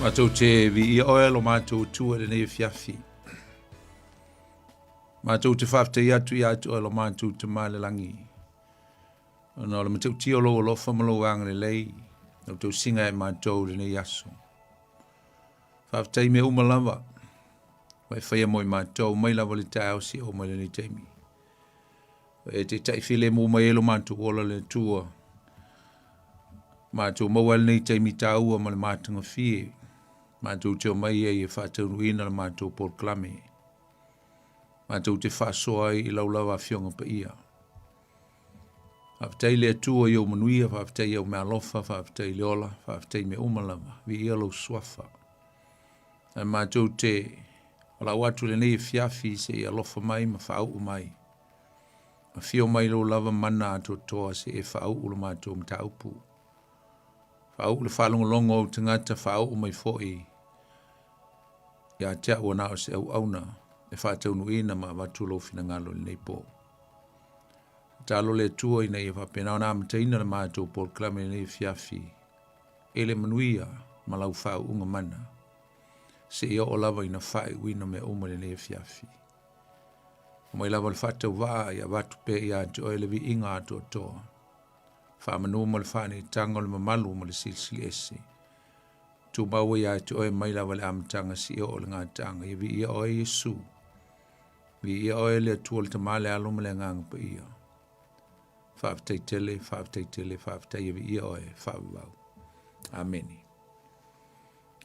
Matou te viia oe lo matou Atua i lenei afiafi. Matou te faafetai atu ia te oe lo matou Tama i le lagi. Ona o le matautia o lou alofa ma lou agalelei, lau tausiga e matou i lenei aso. Faafetai mea uma lava, ua e faia mo i matou mai lava le taeao seia oo mai lenei taimi. Ua e taitai filemu mai ai lo matou ola le Atua. Matou maua ai lenei taimi taua ma le matagofie. Matou te omai ai e faataunuuina le matou polokalame. Matou te faasoa ai i lau lava Afioga Paia. Faafetai i le Atua i ou manuia, faafetai i au meaalofa, faafetai i le ola, faafetai i mea uma lava. Viia lou suafa. Ae matou te valaau atu i lenei afiafi se i alofa mai ma faauu mai. Afio mai lou lava mana atoatoa se i e faauu le matou mataupu. Faauu le faalogologo o ou tagata, faauu mai foi ia te au ua na o se auauna e faataunuuina ma avatu lou finagalo i lenei po. Tatalo le Atua ina ia faapena ona amataina le matou polokalame i lenei afiafi i le manuia ma lau faauuga mana, seia oo lava ina faaiuina mea uma i lenei afiafi. Omai lava le faatauvaa ia avatu pea ia te oe le viiga atoatoa, faamanu ma le faaneetaga o le mamalu ma le silisili ese. Tumau ia te oe mai lava le amataga seia oo i le gataaga. Ia viia oe Iesu. Viia oe le Atua le Tama le Alo ma le Agaga Paia. Faafetai tele, faafetai tele, faafetai ia viia oe faavavau. Amene.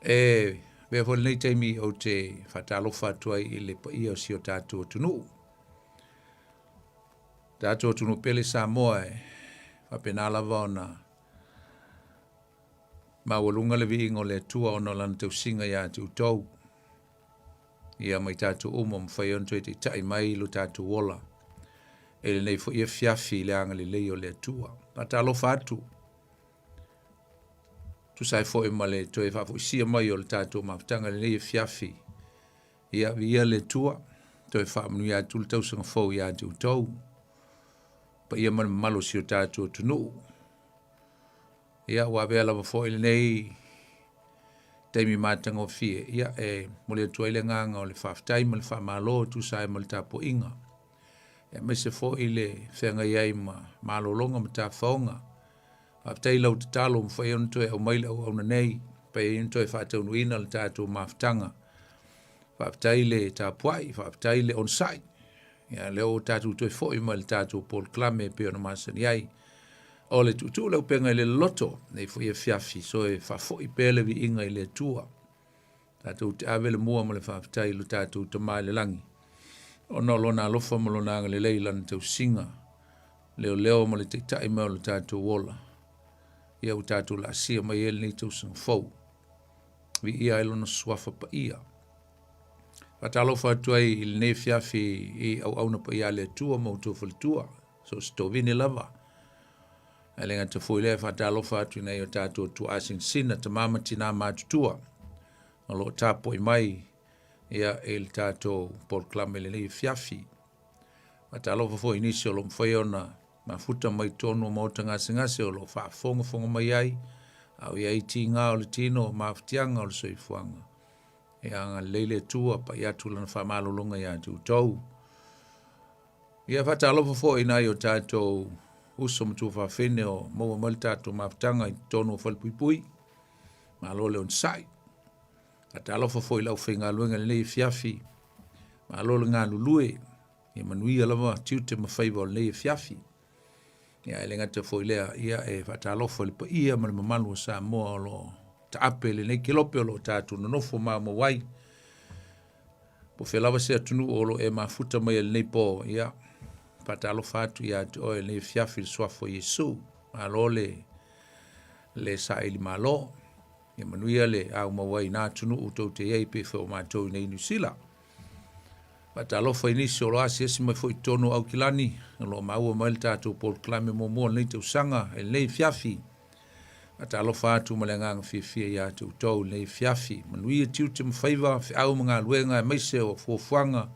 E avea foi lenei taimi ou te faatalofa atu ai i le paia o si o tatou atunuu. Tatou atunuu pele Samoa e faapena lava ona maualuga le viiga o le Atua ona o lana tausiga ia te outou. Ia ma i tatou uma ua mafai ona toe taitai mai lo tatou ola i lenei foi afiafi i le agalelei o le Atua. Faatalofa atu, tusa ai foi ma le toe faafoisia mai o le tatou mafutaga i lenei afiafi. Ia, viia le Atua, toe faamanuia atu le tausaga fou ia te outou, paia ma le mamalu o si o tatou atunuu. Ia, ua avea lava foi lenei taimi matagofie, ia, e momoli atu ai le agaga o le faafetai ma le faamalo e tusa ai ma le tapuaiga, aemaise foi le feagai ai ma malologa ma tafaoga. Faafetai i lau tatalo ua mafai ona toe aumai le auauna nei, mafai ai ona toe faataunuuina le tatou mafutaga. Faafetai le tapuai, faafetai le onosai. Ia, lea ua tatou toe foi mai le tatou polokalame e pei ona masani ai. O le tuutuu le upega i le loloto, nei foi afiafi, so e faafoi pea le viiga i le Atua. Tatou te ave le mua ma le faafetai i lo tatou Tama i le lagi, ona o lona alofa ma lona agalelei i lana tausiga, leoleo ma le taitai mai o lo tatou ola. Ia ua tatou laasia mai ai lenei tausaga fou. Viia ai lona suafa paia. Faatalofa atu ai i lenei afiafi i auauna paia a le Atua ma outou faletua, so o se tovine lava. Ae le gata foi lea, faatalofa atu i nai o tatou tuaa sinasina, tama ma tina matutua, o lo o tapuai mai ia i le tatou polokalame i lenei afiafi. Faatalofa foi i nisi o lo o mafai ona mafuta mai totonu o maota gasegase o lo o faafogafoga mai ai, a o i ai tiga o le tino, mafatiaga o le soifuaga. Ia agalelei le Atua, pai atu lana faamalologa ia te outou. Ia faatalofa foi i nai o tatou uso ma tuafafine o maua mai le tatou mafutaga i totonu o Falepuipui. Malo le onosai. Faatalofa foi i le aufaigaluega i lenei afiafi. Malo le galulue. Ia manuia lava tiute ma faiva o lenei afiafi. Ia e le gata foi lea, ia e faatalofa i le paia ma le mamalu o Samoa o lo o taape i lenei kelope o lo o tatou nonofo maumau ai. Po o fea lava se atunuu o lo o e mafuta mai ai i lenei po, ia faatalofa atu ia te oe i lenei afiafi i le suafa o Iesu. Malo le, le saili malo. Ia manuia le aumau ai i na atunuu tou te i ai pei foi o matou i nei Niu Sila. Faatalofa i nisi o lo o asiasi mai foi i totonu o Aukilani, o lo o maua mai le tatou polokalame muamua o lenei tausaga i lenei afiafi. Faatalofa atu ma le agaga fiafia ia te outou i lenei afiafi. Manuia tiute ma faiva, feau ma galuega aemaise o fuafuaga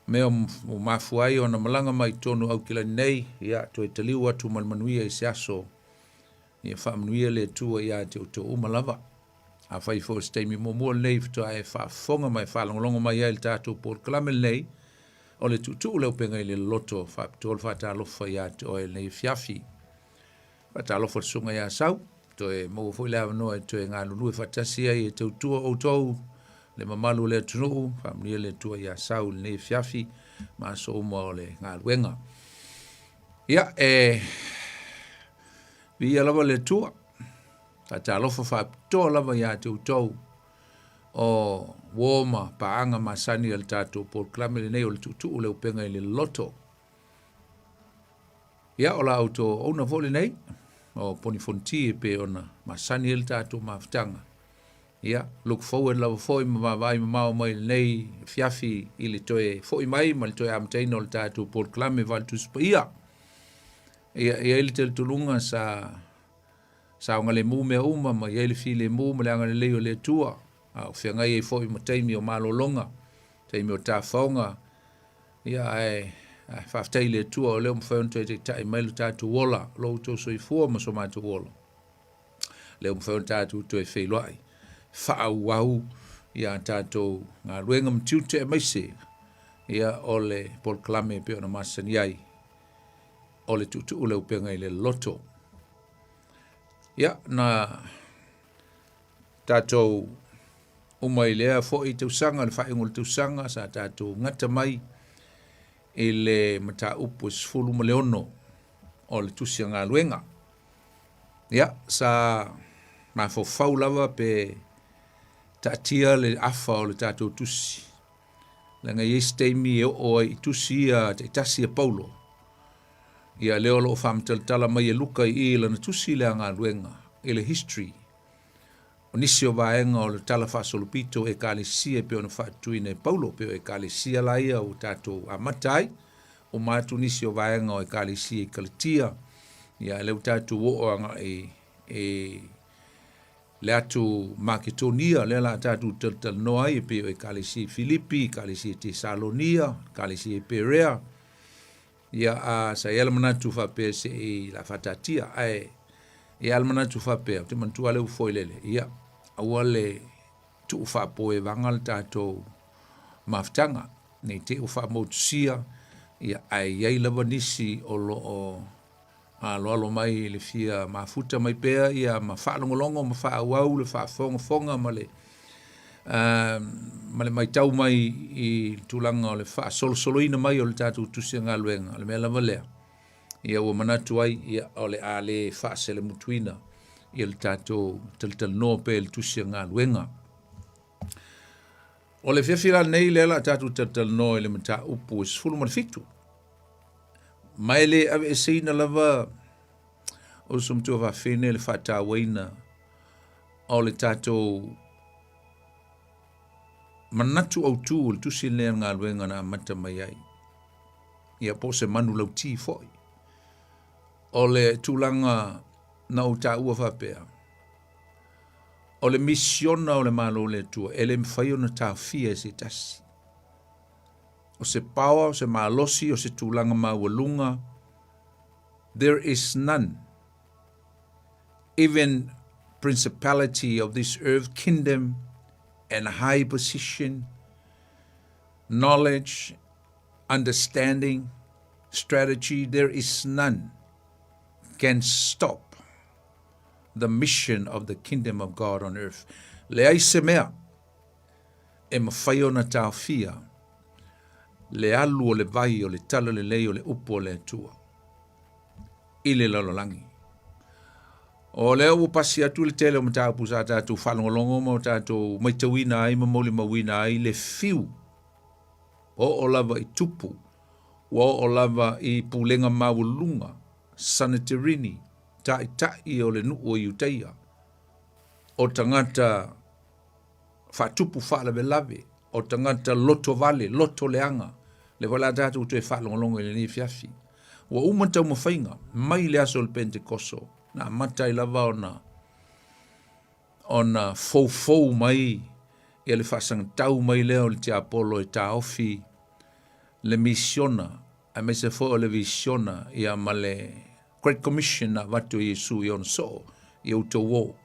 mea ua mafua ai ona malaga mai i totonu o Aukilani nei, ia toe taliu atu ma le manuia i se aso. Ia faamanuia le Atua ia te outou uma lava. Afai foi o se taimi muamua lenei faatoa e faafofoga ma e faalogologo mai ai i le tatou polokalame lenei, o le tuutuu le upega i le loloto faapitoa le faatalofa ia te oe i lenei afiafi. Faatalofa i le Susuga ia Sau, toe maua foi le avanoa e toe galulue faatasi ai e tautua outou le mamalu o le atunuu, faamanuia le Atua ia Sau i lenei afiafi ma aso uma o le galuega. Ia, e viia lava le Atua, faatalofa faapitoa lava ia te outou o uo ma paaga masani a le tatou polokalame lenei o le tuutuu le upega i le loloto. Ia, o la outou auauna foi lenei, o Poni Fonoti e pei ona masani ai le tatou mafutaga. Ia, look forward lava foi ma vaavaai mamao mai i lenei afiafi i le toe foi mai ma le toe amataina o le tatou polokalame Faale-Tusi Paia. Ia, e i ai le talitonuga sa saogalemu mea uma ma i ai le filemu ma le agalelei o le Atua, a o feagai ai foi ma taimi o malologa, taimi o tafaoga, Ia, ae faafetai i le Atua o lea ua mafai ona toe taitai mai lo tatou ola, lo outou soifua ma so matou ola. Lea ua mafai ona tatou toe feiloai, faaauau ia tatou galuega ma tiute aemaise ia o le polokalame e pei ona masani ai o le tuutuu le upega i le loto. Ia, na tatou uma i lea foi tausaga, le faaiuga o le tausaga, sa tatou gata mai i le mataupu e 16 o le tusi a galuega. Ia, sa mafaufau lava pe taatia le afa o le tatou tusi, leaga e i ai se taimi e oo ai i tusi ia taitasi a Paulo. Ia lea o lo o faamatalatala mai e Luka i i lana tusi lea a galuega i le history O nisi o vaega o le Tala Faasolopito o Ekalesia e pei ona faatutuina e Paulo, pei o Ekalesia la ia ua tatou amata ai, uma atu nisi o vaega o Ekalesia i Kalatia, ia a lea ua tatou oo agai i le atu Maketonia, lea la tatou talatalanoa ai, e pei o Ekalesia i Filipi, Ekalesia i Tesalonia, Ekalesia i Perea, Ia, a sa i ai le manatu faapea se i la faataatia, ae i ai le manatu faapea, ou te manatua le upu foi lele, ia, aua le tuu faapoevaga le tatou mafutaga, ne i te i ua faamotusia, ia, ae i ai lava nisi o lo o aloalo mai i le fia mafuta mai pea ia ma faalogologo ma faaauau le faafogafoga ma le ma le matau mai i le tulaga o le faasolosoloina mai o le tatou tusi galuega, o le mea lava lea, ia ua manatu ai, ia, o le a le faaselemutuina ia le tatou talatalanoa pea i le tusi galuega. O le afiafi la lenei lea la tatou talatalanoa i le mataupu e 17. Ma e le aveeseina lava uso matua fafine le faatauaina o le tatou manatu autu o le tusi lenei a le galuega na amata mai ai. Ia po o se manulauti foi. O le tulaga na ou taua faapea, o le misiona o le Malo o le Atua e le mafai ona taofia e se tasi. O se power, o se malosi, o se tulaga maualuga, there is none even principality of this earth kingdom and high position, knowledge, understanding, strategy, there is none can stop the mission of the kingdom of God on earth. Leai se mea e mafai ona taofia le alu o le vai o le talalelei o le upu o le Atua i le lalolagi. O lea ua pasi atu le tele o mataupu sa tatou faalogologo ma tatou maitauina ai ma molimauina ai le fiu oo lava i tupu, ua oo lava i pulega maualuga, Saneterini, taitai o le nuu o Iutaia, o tagata faatupu faalavelave, o tagata lotovale, loto leaga, lea foi la tatou toe faalogologo i lenei afiafi. Ua uma taumafaiga mai le aso o le Pentekoso, na amata ai lava ona ona foufou mai ia le faasagatau mai lea o le tiapolo e taofi le misiona aemaise foi o le visiona ia ma le Great Commission na avatu e Iesu i ona soo, ia outou o.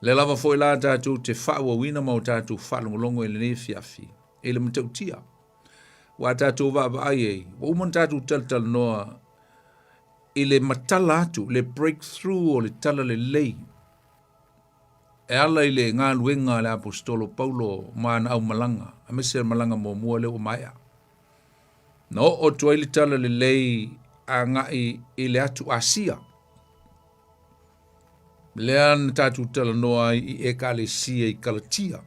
Lea lava foi la tatou te faaauauina ma o tatou faalogologo i lenei afiafi i le matautia. Ua tatou vaavaai ai, ua uma ona tatou talatalanoa i le matala atu, le breakthrough o le talalelei e ala i le galuega a le Aposetolo Paulo ma ana aumalaga, aemaise le malaga muamua lea ua maea. Na oo atu ai le talalelei agai i le atu Asia, lea na tatou talanoa ai i Ekalesia i Kalatia,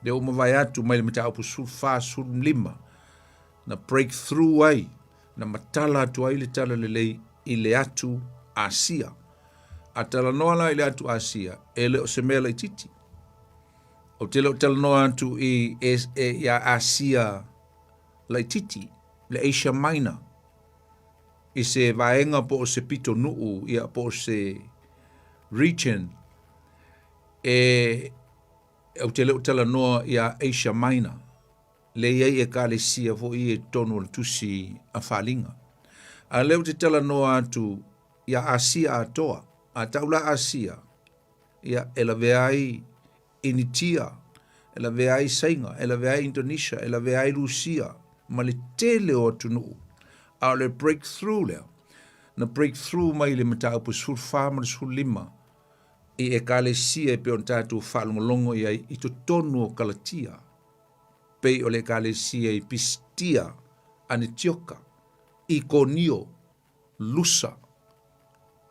lea ua mavae atu mai le mataupu 14, 15, na breakthrough ai, na matala atu ai le talalelei i le atu Asia. A talanoa la i le atu Asia, e le o se mea laitiiti. Ou te le o talanoa atu i, e, e, ia Asia laitiiti, le Asia Minor, i se vaega po o se pitonuu, ia po o se region, e, ou te le o talanoa ia Asia Minor, le i ai ekalesia foi ia i totonu o le tusi a Faaaliga. A lea ou te talanoa atu ia Asia atoa, a tau la Asia, ia e lavea ai Initia, e lavea ai Saina, e lavea ai Indonesia, e lavea ai Rusia, ma le tele o atunuu. A o le breakthrough lea, na breakthrough mai i le mataupu 14 ma le 15 i ekalesia e pei ona tatou faalogologo i ai i totonu o Kalatia, pei o le ekalesia i Pisitia, Anetioka, Ikonio, Lusa.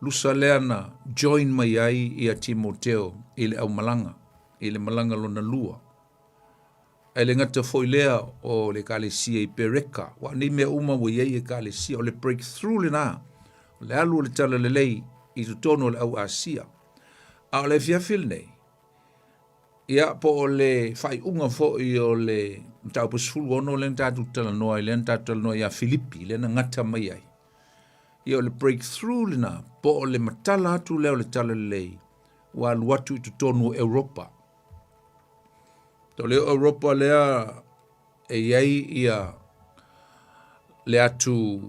Lusa lea na join mai ai ia Timoteo i le aumalaga, i le malaga lona lua. Ae le gata foi lea o le ekalesia i Pereka, ua nei mea uma ua i ai ekalesia, o le breakthrough lena, o le alu o le talalelei i totonu o le au Asia. A o le afiafi lenei, Ia, po o le faaiuga foi o le mataupu 16 lea na tatou talanoa ai, lea na tatou talanoa ia Filipi, lea na gata mai ai. Ia, o le breakthrough lena, po o le matala atu lea o le talalelei, ua alu atu i totonu o Europa. To le o Europa lea e i ai ia le atu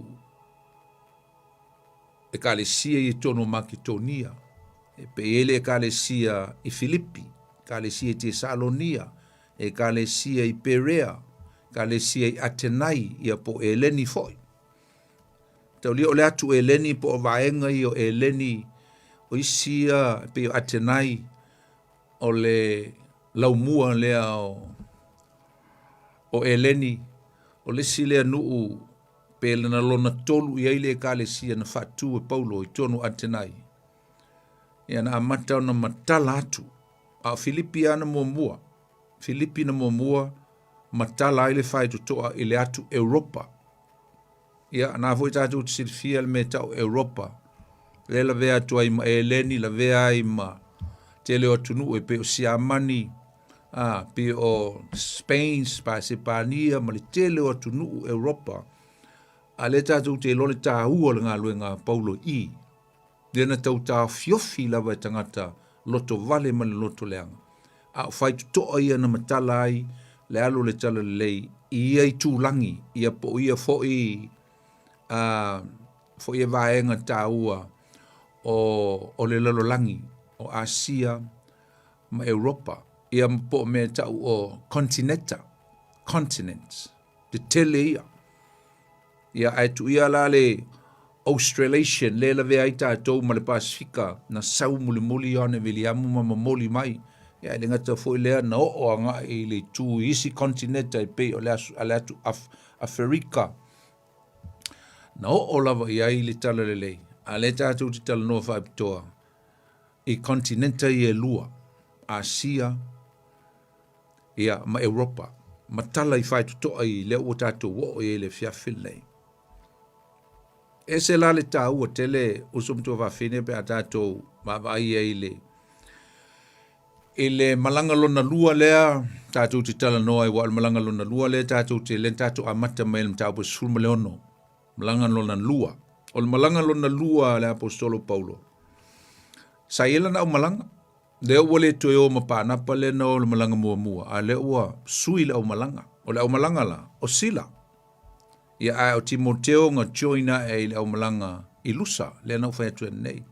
Ekalesia i totonu o Maketonia, e pei ai le Ekalesia i Filipi, Ekalesia i Tesalonia, Ekalesia i Perea, Ekalesia i Atenai, ia po o Eleni foi. Taulia o le atu Eleni po o vaega ia o Eleni, o isi ia e pei o Atenai, o le laumua lea o, o Eleni, o le isi lea nuu pe na lona tolu i ai le ekalesia na faatu e Paulo i totonu o Atenai. Ia na amata ona matala atu. A o Filipi lava na muamua. Filipi na muamua matala ai le faitotoa i le atu Europa. Ia, na foi tatou te silafia le mea tau Europa. Lea lavea atu ai ma Eleni, lavea ai ma tele o atunuu e pei o Siamani, a, pei o Spain, Sepania ma le tele o atunuu Europa. A lea tatou te iloa le taua o le galuega a Paulo i lea na tau taofiofi lava e tagata loto vale ma le loto leaga. A o faitotoa ia na matala ai le alu o le talalelei i ia itulagi, ia po o ia foi a foi e vaega taua o, o le lalolagi, o Asia ma Europa, ia po o mea tau o contineta, continents, tetele ia. Ia ae tuuia la le Australasian lea e lavea ai tatou ma le Pasefika na sau mulimuli Ioane Viliamu ma momoli mai. Ia e le gata foi lea na oo agai i le itu i isi contineta e pei o le, asu, le atu Af Aferika. Na oo lava i ai le talalelei, a lea tatou te talanoa faapitoa i continenta ia e lua, Asia ia, ma Europa, ma tala i faitotoa i lea ua tatou oo i ai i le afiafi lenei. Ese la le taua tele uso ma tuafafine pe a tatou vaavaai ai i le i le malaga lona lua lea tatou te talanoa ai, aua o le malaga lona lua lea tatou te lea tatou amata mai i le mataupu 16, malaga lona lua. O le malaga lona lua a le Aposetolo Paulo, sa i ai lana aumalaga, lea ua le toe o ma Panapa lea na o le malaga muamua, a lea ua sui le aumalaga. O le aumalaga la, o Sila. Ia ae o Timoteo na join ae i le aumalaga i Lusa, lea na ou fai atu ai nei.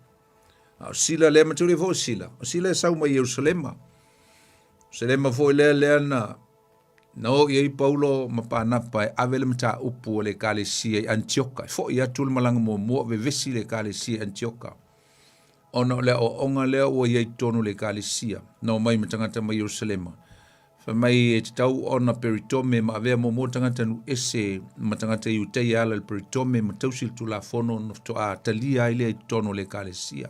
A o Sila lea, manatua foi o Sila, o Sila e sau mai Ierusalema. Ierusalema foi lea lea na na oo i ai Paulo ma Panapa e ave le mataupu a le ekalesia i Antioka. E foi atu le malaga muamua o vevesi le ekalesia i Antioka. Ona o le aoaoga lea ua i ai totonu o le ekalesia, na omai ma tagata mai Ierusalema. Fai mai e tatau ona peritome ma avea muamua tagata nuu ese ma tagata Iutaia e ala i le peritome ma tausi le Tulafono ona faatoa talia ai lea i totonu o le ekalesia.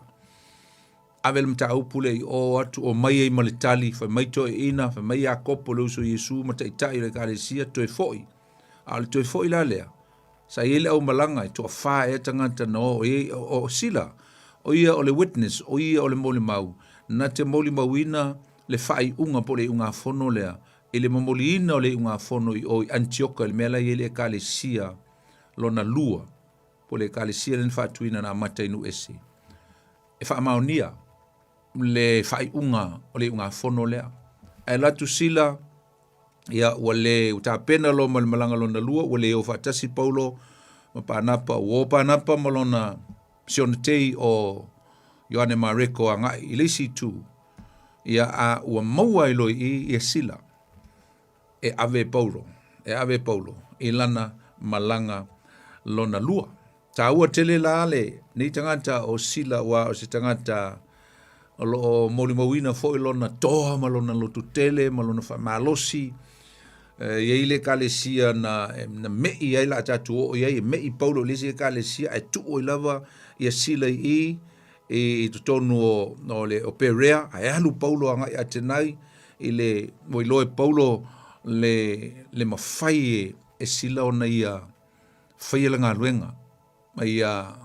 Ave le mataupu lea i o atu, omai ai ma le tali, fai mai toeaiina, fai mai Iakopo le uso a Iesu ma taitai o le ekalesia, toe foi. A o le toe foi la lea, sa i ai le aumalaga e toafa ea tagata na o i ai, o Sila, o ia o le witness, o ia o le molimau, na te molimauina le faaiuga po o le iugafono lea, i le momoliina o le iugafono i o i Anitioka i le mea la e i ai le ekalesia lona lua, po o le ekalesia lea na faatuina na amata i nuu ese. E faamaonia le faaiuga o le iugafono lea. Ae alu atu Sila, ia ua le ua tapena loa ma le malaga lona lua, ua le o faatasi Paulo ma Panapa, ua o Panapa ma lona sionatei o Ioane Mareko agai i le isi itu. Ia a ua maua ai loa i i ia Sila e ave e Paulo, e ave e Paulo i lana malaga lona lua. Taua tele la lenei tagata o Sila aua o se tagata o lo o molimauina foi lona toa ma lona lototele ma lona faamalosi. E i ai le ekalesia na, na me'i ai la tatou oo i ai, e me'i Paulo i le isi ekalesia ae tuu ai lava ia Sila i i i totonu o, o le o Perea, ae alu Paulo agai Atenai i le ua iloa e Paulo le, le mafai e, e Sila ona ia faia le galuega ma ia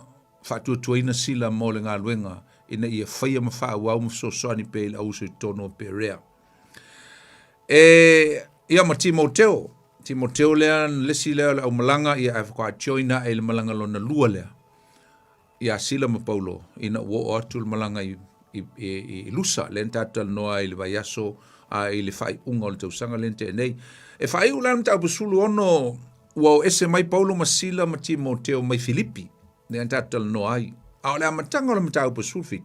faatuatuaina Sila mo le galuega ina ia faia ma faaauau ma fesoasoani pea i le auuso i totonu o Perea. E, ia ma Timoteo, Timoteo lea, le isi lea o le aumalaga, ia ae faatoa join ae i le malaga lona lua lea ia Sila ma Paulo ina ua oo atu le malaga i, i, i, i Lusa, lea na tatou talanoa ai i le vaiaso a i le faaiuga o le tausaga lea na tea nei. E faaiu la le mataupu 16 ua o ese mai Paulo ma Sila ma Timoteo mai Filipi, lea na tatou talanoa ai. A o le amataga o le mataupu 17,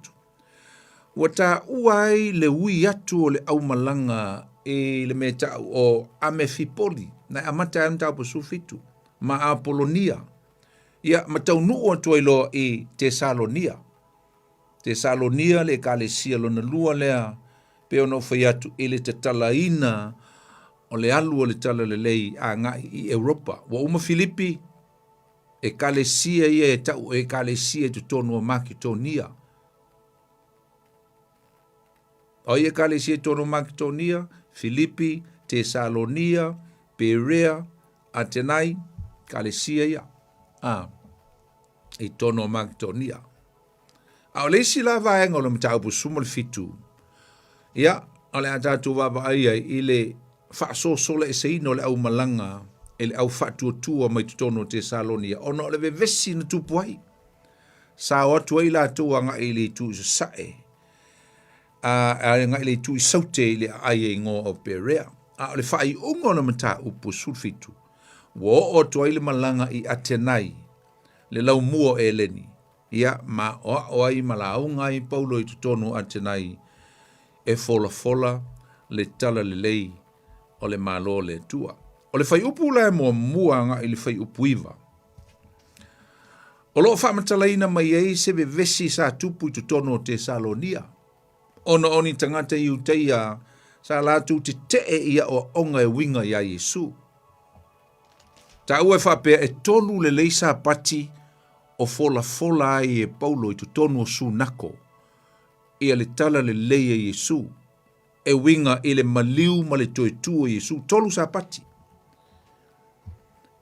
ua taua ai le ui atu o le aumalaga i le mea tau o Amefipoli, na e amata ai le mataupu 17, ma Apolonia, ia ma taunuu atu ai loa i Tesalonia. Tesalonia le ekalesia lona lua lea, pei ona ou fai atu i le tatalaina o le alu o le talalelei agai i Europa. Ua uma Filipi, ekalesia ia e tau o ekalesia i totonu o Maketonia. O ai ekalesia i totonu o Maketonia? Filipi, Tesalonia, Perea, Atenai, ekalesia ia. Ah, i totonu o Maketonia. A o le isi la vaega o le mataupu 17, ia, o le a tatou vaavaai ai i le faasosola eseina o le aumalaga e le au faatuatua mai totonu o Tesalonia, ona o le vevesi na tupu ai. Sa o atu ai latou agai i le itu i sasae, a agai i le itu i saute i le aai e igoa o Perea. A o le faaiuga o le mataupu 17, ua oo atu ai le malaga i Atenai, le laumua o Eleni, ia, ma aoao ai ma lauga ai Paulo i totonu o Atenai e folafola le talalelei o le Malo o le Atua. O le fuaiupu la e muamua agai i le fuaiupu 9, o lo o faamatalaina mai ai se vevesi sa tupu i totonu o Tesalonia, ona o ni tagata Iutaia sa latou tetee i aoaoga e uiga iā Iesu. Taua e faapea e tolu lelei Sapati o folafola ai e Paulo i totonu o Sunako ia le tala lelei a Iesu e uiga i le maliu ma le toe tu o Iesu. Tolu Sapati.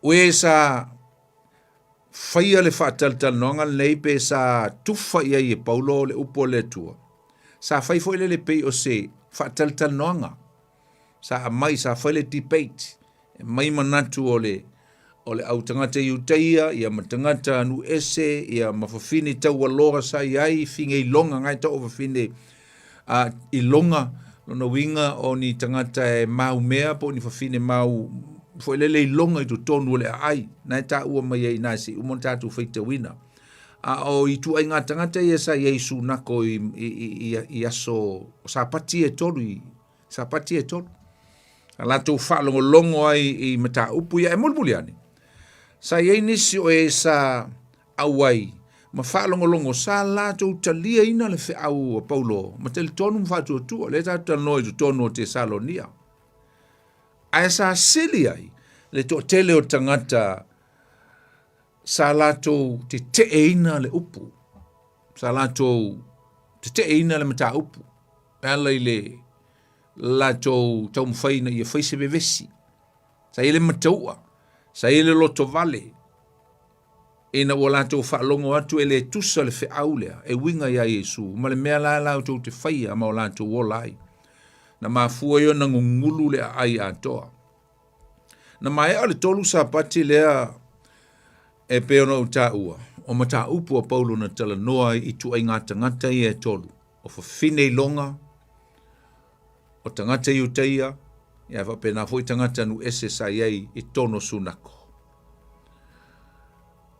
O e sa faia le faatalatalanoaga lenei pe sa tufa i ai e Paulo le upu a le Atua. Sa fai foi lele pei o se faatalatalanoaga. Sa aumai, sa fai le debate, e aumai manatu o le o le au tagata Iutaia, ia ma tagata nuu ese, ia ma fafine taualoa sa i ai, fine iloga, ngai tau o fafine a iloga, lona uiga o ni tagata e maumea po o ni fafine mau foi lele iloga i totonu o le aai, na e taua mai ai i ina se i uma ona tatou faitauina. A o ituaiga tagata ia sa i ai i Sunako i, i, i, i aso o Sapati e tolu, i Sapati e tolu. A latou faalogologo ai i mataupu ia e mulimuli ane. Sa i ai nisi o e sa auai ma faalogologo sa latou taliaina le feau a Paulo ma talitonu ma faatuatua. Lea tatou talanoa i totonu o Tesalonia. Ae sa sili ai le toatele o tagata sa latou teteeina le upu, sa latou teteeina le mataupu e ala i le latou taumafai ina ia fai se vevesi. Sa i ai le mataua, sa i ai le lotovale, ina ua latou faalogo atu e le tusa le feau lea e uiga iā Iesu ma le mea la latou te faia ma o latou ola ai. Na mafua ai ona gugulu le aai atoa. Na maea le tolu Sapati lea e pei ona ou taua, o mataupu a Paulo na talanoa ai i ituaiga tagata ia e tolu, o fafine iloga, o tagata Iutaia, ia faapena foi tagata nuu ese sa i ai i totonu o Sunako.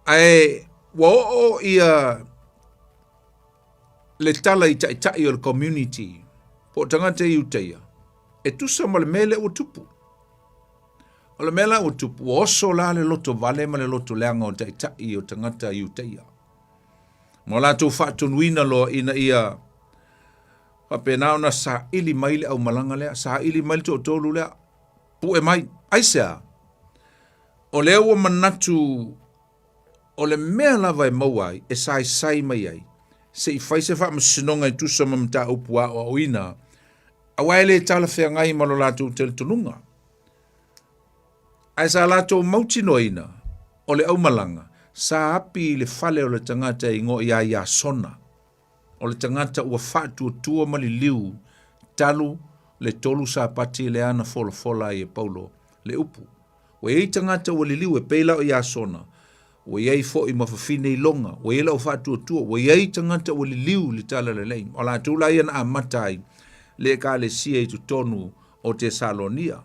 Ae ua oo ia le tala i taitai o le community po o tagata Iutaia e tusa ma le mea lea ua tupu. O le mea la ua tupu, ua oso la le loto vale ma le loto leaga o taitai o tagata Iutaia. Ma o latou faatonuina loa ina ia faapena ona saili mai le aumalaga lea, saili mai le toatolu lea, pue mai. Aisea? O lea ua manatu o le mea lava e maua ai, e saisai mai ai, se i fai se faamasinoga e tusa ma mataupu aoaoina, aua e le talafeagai ma lo latou talitonuga. Ae sa latou mautinoaina, o le aumalaga, sa api i le fale o le tagata e igoa ia Iasona, o le tagata ua faatuatua ma liliu talu le tolu Sapati lea na folafola ai e Paulo le upu. Ua i ai tagata ua liliu e pei la o Iasona, ua i ai foi ma fafine iloga, ua i ai lau faatuatua, ua i ai tagata ua liliu i le talalelei. O latou la ia na amata ai le ekalesia i totonu o Tesalonia.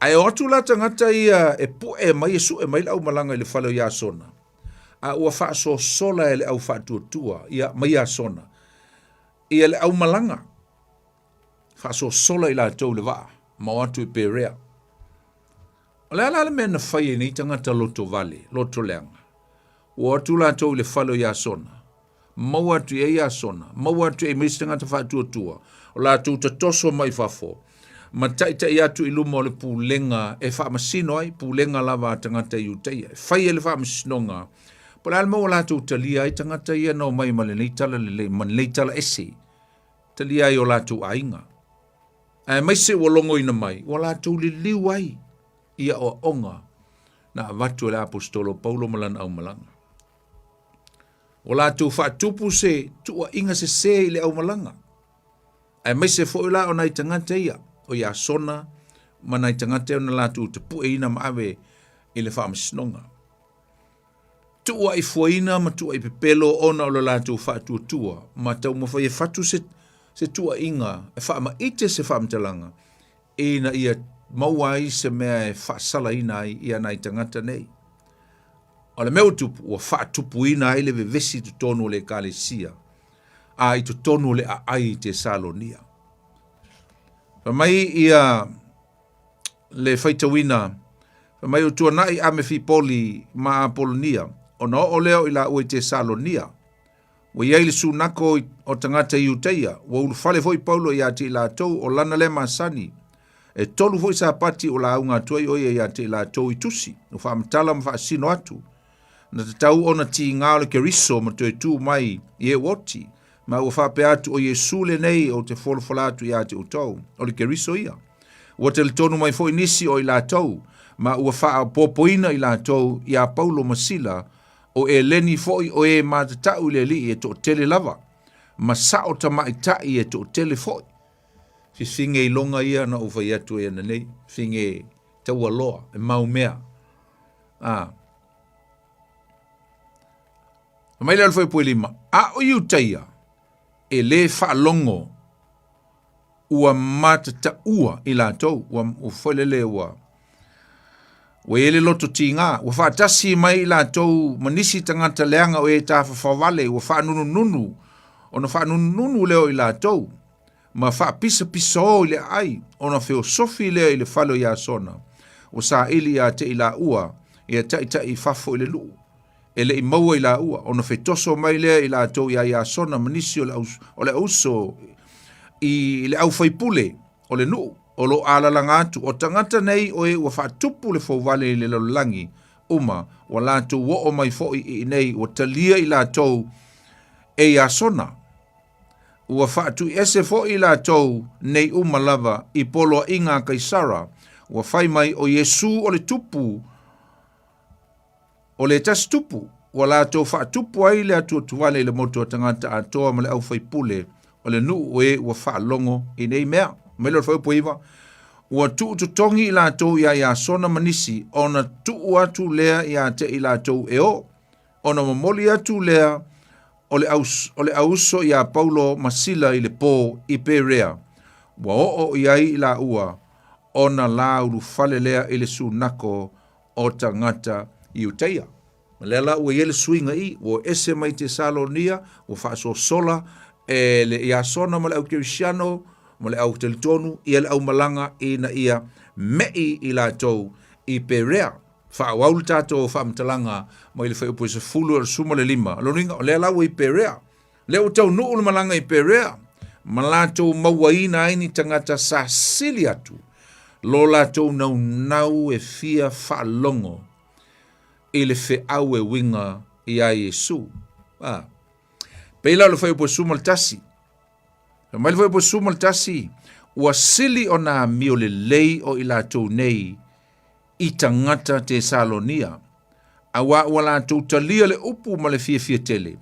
Ae o atu la tagata ia e pue mai e sue mai le aumalaga i le fale o Iasona, a ua faasosola e le au faatuatua ia ma Iasona ia le aumalaga, faasosola i latou le vaa ma o atu i Perea. O le a la le mea na fai e nei tagata lotovale, lotoleaga? Ua o atu latou i le fale o Iasona, maua atu i ai Iasona, maua atu i ai ma isi tagata faatuatua, o latou tatoso mai fafo, ma taitai atu i luma o le pulega e faamasino ai, pulega lava a tagata Iutaia, e fai ai le faamasinoga, po o le a le mea ua latou talia ai tagata ia na omai ma lenei tala lelei, ma lenei tala ese, talia ai o latou aiga. Aemaise ua logoina mai, ua latou liliu ai i aoaoga na avatu e le Aposetolo Paulo ma lana aumalaga. Ua latou faatupu se tuuaiga sesē i le aumalaga, aemaise foi la o nai tagata ia, o Iasona ma nai tagata ia na latou tapueina ma ave i le faamasinoga. Tuuaifuaina ma tuuaipepelo ona o le latou faatuatua ma taumafai e fatu se, se tuuaiga e faamaite se faamatalaga ina ia maua ai se mea e faasalaina ai ia nai tagata nei. O le mea ua tupu, ua faatupuina ai le vevesi i totonu o le ekalesia, a i totonu o le aai i Tesalonia. Fai mai ia le faitauina, fai mai o tuanai Amefipoli ma Apolonia, ona oo lea o i laua i Tesalonia. Ua i ai le sunako o tagata Iutaia, ua ulufale foi Paulo ia te i latou o lana lea masani. E tolu foi Sapati o lauga atu ai o ia ia te i latou i tusi, ua faamatala ma faasino atu. Na tatau ona tiga o le Keriso ma toe tu mai i e oti, ma ua faapea atu o Iesu lenei ou te folafola atu ia te outou, o le Keriso ia. Ua talitonu mai foi nisi o i latou, ma ua faaopoopoina i latou iā Paulo ma Sila, o Eleni foi o e matatau i le Alii e toatele lava, ma sao tamaitai e toatele foi. Fifige iloga ia na ou fai atu ai ananei, fige taualoa, e mau mea. A. Fai mai le fuaipui lima, a o Iutaia, e lē faalogo ua matataua i latou, ua, ua foi lele ua. Ua i ai le loto tiga, ua faatasi mai i latou ma nisi tagata leaga o e tafafao ua faanunununu, ona faanunununu lea o i latou, ma faapisapisao i le aai, ona feosofi lea i le fale o Iasona, ua saili ia te i laua, ia taitai i fafo i le nuu, e le i maua i laua, ona fetoso mai lea i latou iā Iasona ma nisi o le auso i le aufaipule o le nuu, o lo o alalaga atu, o tagata nei o e ua faatupu le fouvale i le lalolagi uma, ua latou oo mai foi i inei, ua talia i latou e Iasona. Ua faatuiese foi i latou nei uma lava i poloaiga a Kaisara, ua fai mai o Iesu o le tupu, o le tasi tupu, ua latou faatupu ai le atuatuvale i le motu a tagata atoa ma le aufaipule o le nuu o e ua faalogo i nei mea. Mai lea o le fuaiupu 9, ua tuu totogi i latou iā Iasona ma nisi, ona tuu atu lea ia te i latou e o, ona momoli atu lea o le, o le auso iā Paulo ma Sila i le pō i Perea, ua oo i ai i laua, ona la ulufale lea i le sunako o tagata Iutaia. Ma lea la ua i ai le suiga i, ua ese mai Tesalonia, ua faasosola e le Iasona ma le au Kerisiano ma le au talitonu ia le aumalaga ina ia me'i i latou i Perea. Faaauau le tatou faamatalaga mai le fuaiupu e 10 o le 15. O lona uiga, o lea la ua i Perea. Lea ua taunuu le malaga i Perea, ma latou mauaina ai ni tagata sa sili atu lo latou naunau e fia faalogo i le feau e uiga iā Iesu. A. Pei la o le fuaiupu e 11. Fai mai le fuaiupu e 11, ua sili ona amio lelei o i latou nei i tagata Tesalonia, auā ua latou talia le upu ma le fiafia tele,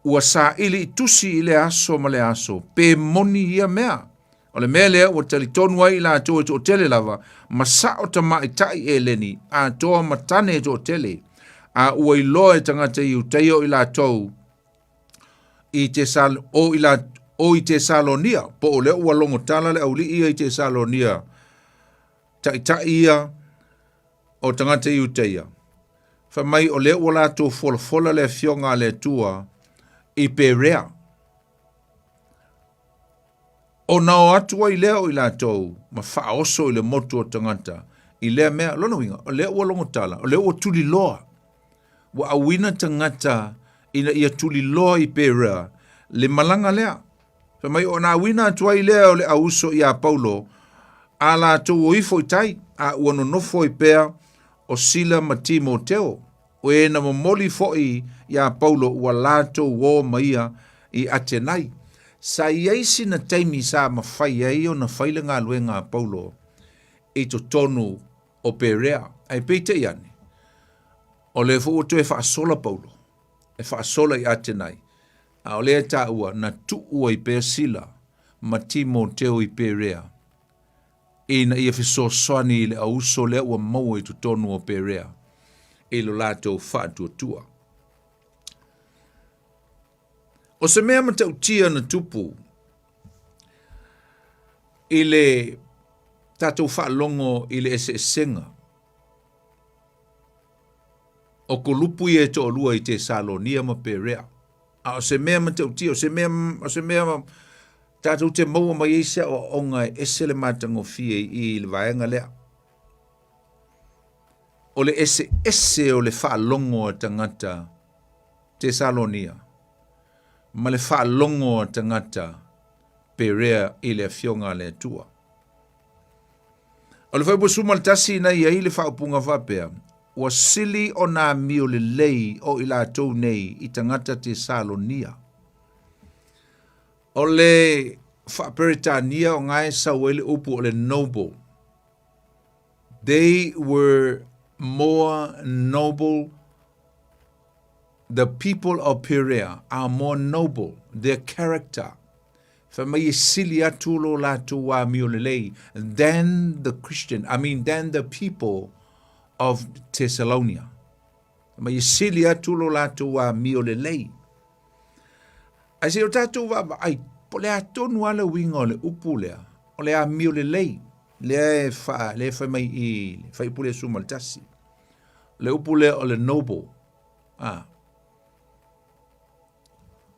ua saili i tusi i lea aso ma lea aso, pe moni ia mea. O le mea lea ua talitonu ai i latou e toatele lava, ma sao tamaitai Eleni, atoa ma tane e toatele, a ua iloa e tagata Iutaia o i latou i Tesal, o i la, o i Tesalonia, po o lea ua logo tala le aulii ia i Tesalonia, taitai ia o tagata Iutaia, fai mai o lea ua latou folafola le afioga a le Atua i Perea. Ona o atu ai lea o i latou ma faaoso i le motu o tagata i lea mea. Lona uiga, o lea ua logo tala, o lea ua tuliloa. Ua auina tagata ina ia tuliloa i Perea le malaga lea. Fai mai ona auina atu ai lea o le auuso iā Paulo, a latou o ifo i tai, a ua nonofo ai pea o Sila ma Timoteo, o e na momoli foi iā Paulo ua latou o ma ia i Atenai. Sa i ai sina taimi sa mafai ai ona fai le galuega a Paulo i totonu o Perea, ae peitai ane, o lea foi ua toe faasola Paulo, e faasola i Atenai, A o lea e taua, na tuu ai pea Sila ma Timoteo i Perea, ina ia fesoasoani i le auso lea ua maua i totonu o Perea i lo latou faatuatua. O se mea matautia na tupu i le tatou faalogo i le eseesega o kulupu ia e toalua i Tesalonia ma Perea. A o se mea matautia, o se mea, o se mea tatou te maua mai ai se aoaoga e ese le matagofie i le vaega lea. O le eseese o le faalogo a tagata Tesalonia ma le faalogo a tagata Perea i le Afioga a le Atua. O le fuaiupu 11 na i ai le faaupuga faapea, Ua sili ona amio lelei o i latou nei i tagata Tesalonia. O le faa-Peretania o ga e sau ai le upu o le noble. They were more noble. The people of Perea are more noble, their character. Fai mai e sili atu lo latou amio lelei than the Christian, I mean than the people of Thessalonia. Fai mai e sili atu lo latou amio lelei. Ae se i o tatou vaavaai, po o le a tonu lava le uiga o le upu lea, o le amio lelei, lea e, fa, lea e fai mai i le fuaiupu lea 11. Le upu lea o le noble. A.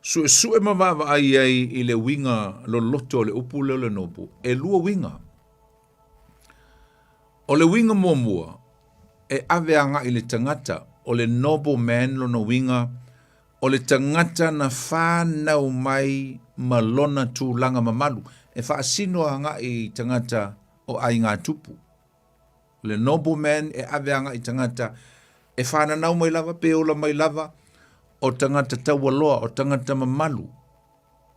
Suesue ma vaavaai ai i le uiga loloto o le upu lea o le noble, e lua uiga. O le uiga muamua, e ave agai i le tagata, o le noble man lona uiga, o le tagata na fanau mai ma lona tulaga mamalu, e faasino agai i tagata o aiga tupu. O le noble man e ave agai i tagata e fananau mai lava pe ola mai lava, o tagata taualoa, o tagata mamalu.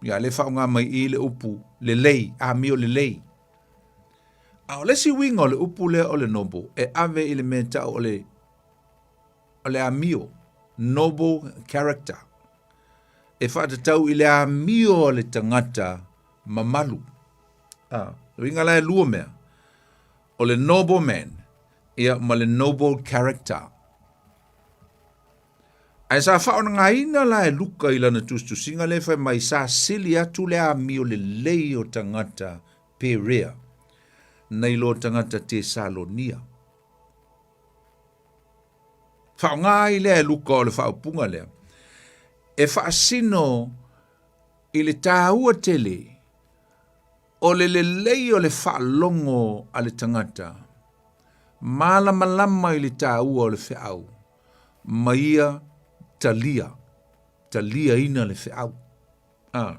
Ia le faaaoga mai i le upu lelei, amio lelei. A o le isi uiga o le upu lea o le noble, e ave i le mea tau o le o le amio, noble character, e faatatau i le amio a le tagata mamalu. A, uiga la e lua mea, o le noble man, ia ma le noble character. Ae sa faaogaina la e Luka i lana tusitusiga lea fai mai sa sili atu le amio lelei o tagata Perea nai lo tagata Tesalonia. Faaaoga ai lea e Luka o le faaupuga lea e faasino i le taua tele o le lelei o le faalogo a le tagata, malamalama i le taua o le feau, ma ia talia, taliaina le feau. Ah.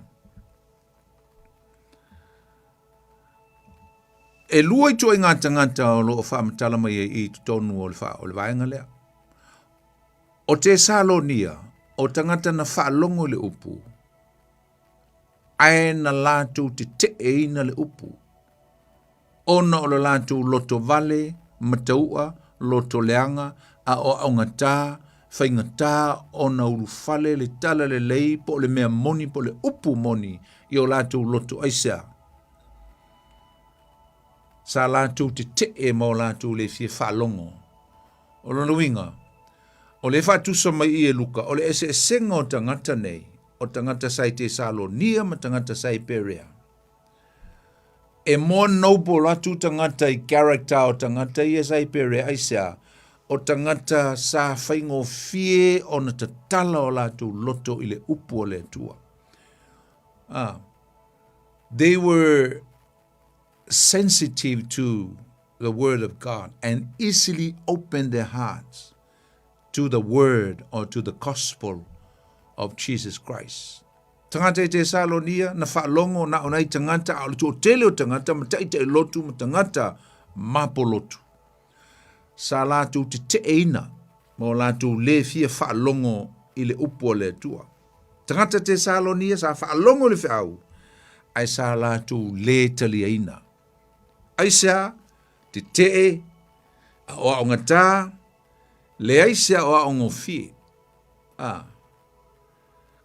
E lua ituaiga tagata o lo o faamatala mai ai i totonu o le, o le vaega lea. O Tesalonia, o tagata na faalogo i le upu, ae na latou teteeina le upu, ona o lo latou lotovale, mataua, lotoleaga, aoaogata, faigata ona ulufale le talalelei po o le mea moni po o le upu moni i o latou loto. Aisea? Sa latou tetee ma o latou le fia faalogo. O lona uiga, o lea e faatusa mai i e Luka, o le eseesega o tagata nei, o tagata sa i Tesalonia ma tagata sa i Perea. E more noble atu tagata i character o tagata ia sa i Perea, aisea? O tagata sa faigofie ona tatala o latou loto i le upu a le Atua. Ah, they were sensitive to the word of God and easily opened their hearts to the word or to the gospel of Jesus Christ. Tagata i Tesalonia, na faalogo na o nai tagata, a o le toatele o tagata, ma ta'ita'i lotu ma tagata mapolotu. Sa latou teteeina ma o latou le fia faalogo i le upu a le Atua. Tagata Tesalonia sa faalogo i le feau, ae sa latou le taliaina. Aisea? Tetee, aoaogatā, leai se aoaogofie. A.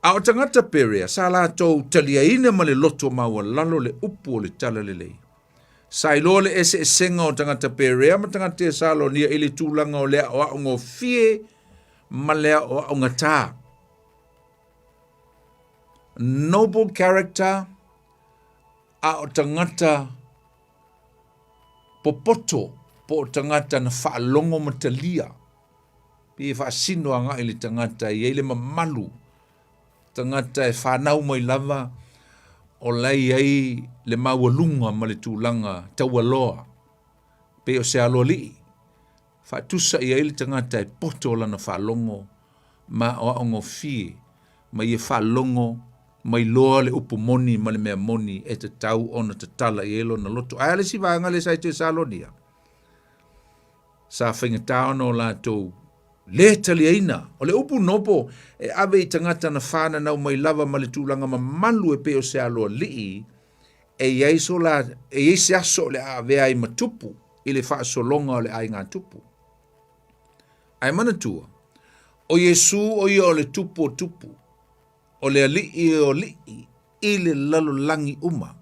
A o tagata Perea, sa latou taliaina ma le loto maualalo le upu o le talalelei. Sa iloa le eseesega o tagata Perea ma tagata Tesalonia i le tulaga o le aoaogofie ma le aoaogatā. Noble character, a o tagata popoto po o tagata na faalogo ma talia. Pei e faasino agai i le tagata e i ai le mamalu, tagata e fanau mai lava o la e i ai le maualuga ma le tulaga taualoa, pei o se aloalii. Faatusa i ai le tagata e poto lana faalogo ma aoaogofie ma ia faalogo ma iloa le upu moni ma le mea moni e tatau ona tatala i ai lona loto. Ae a le isi vaega lea sa i Tesalonia? Sa faigata ona o latou le taliaina. O le upu nopo e ave i tagata na fananau mai lava ma le tulaga mamalu e pei o se aloalii, e i ai so la, e i ai se aso o le a avea ai ma tupu i le faasologa o le aiga tupu. Ae manatua, o Iesu o ia o le tupu o tupu, o le alii o alii i le lalolagi uma.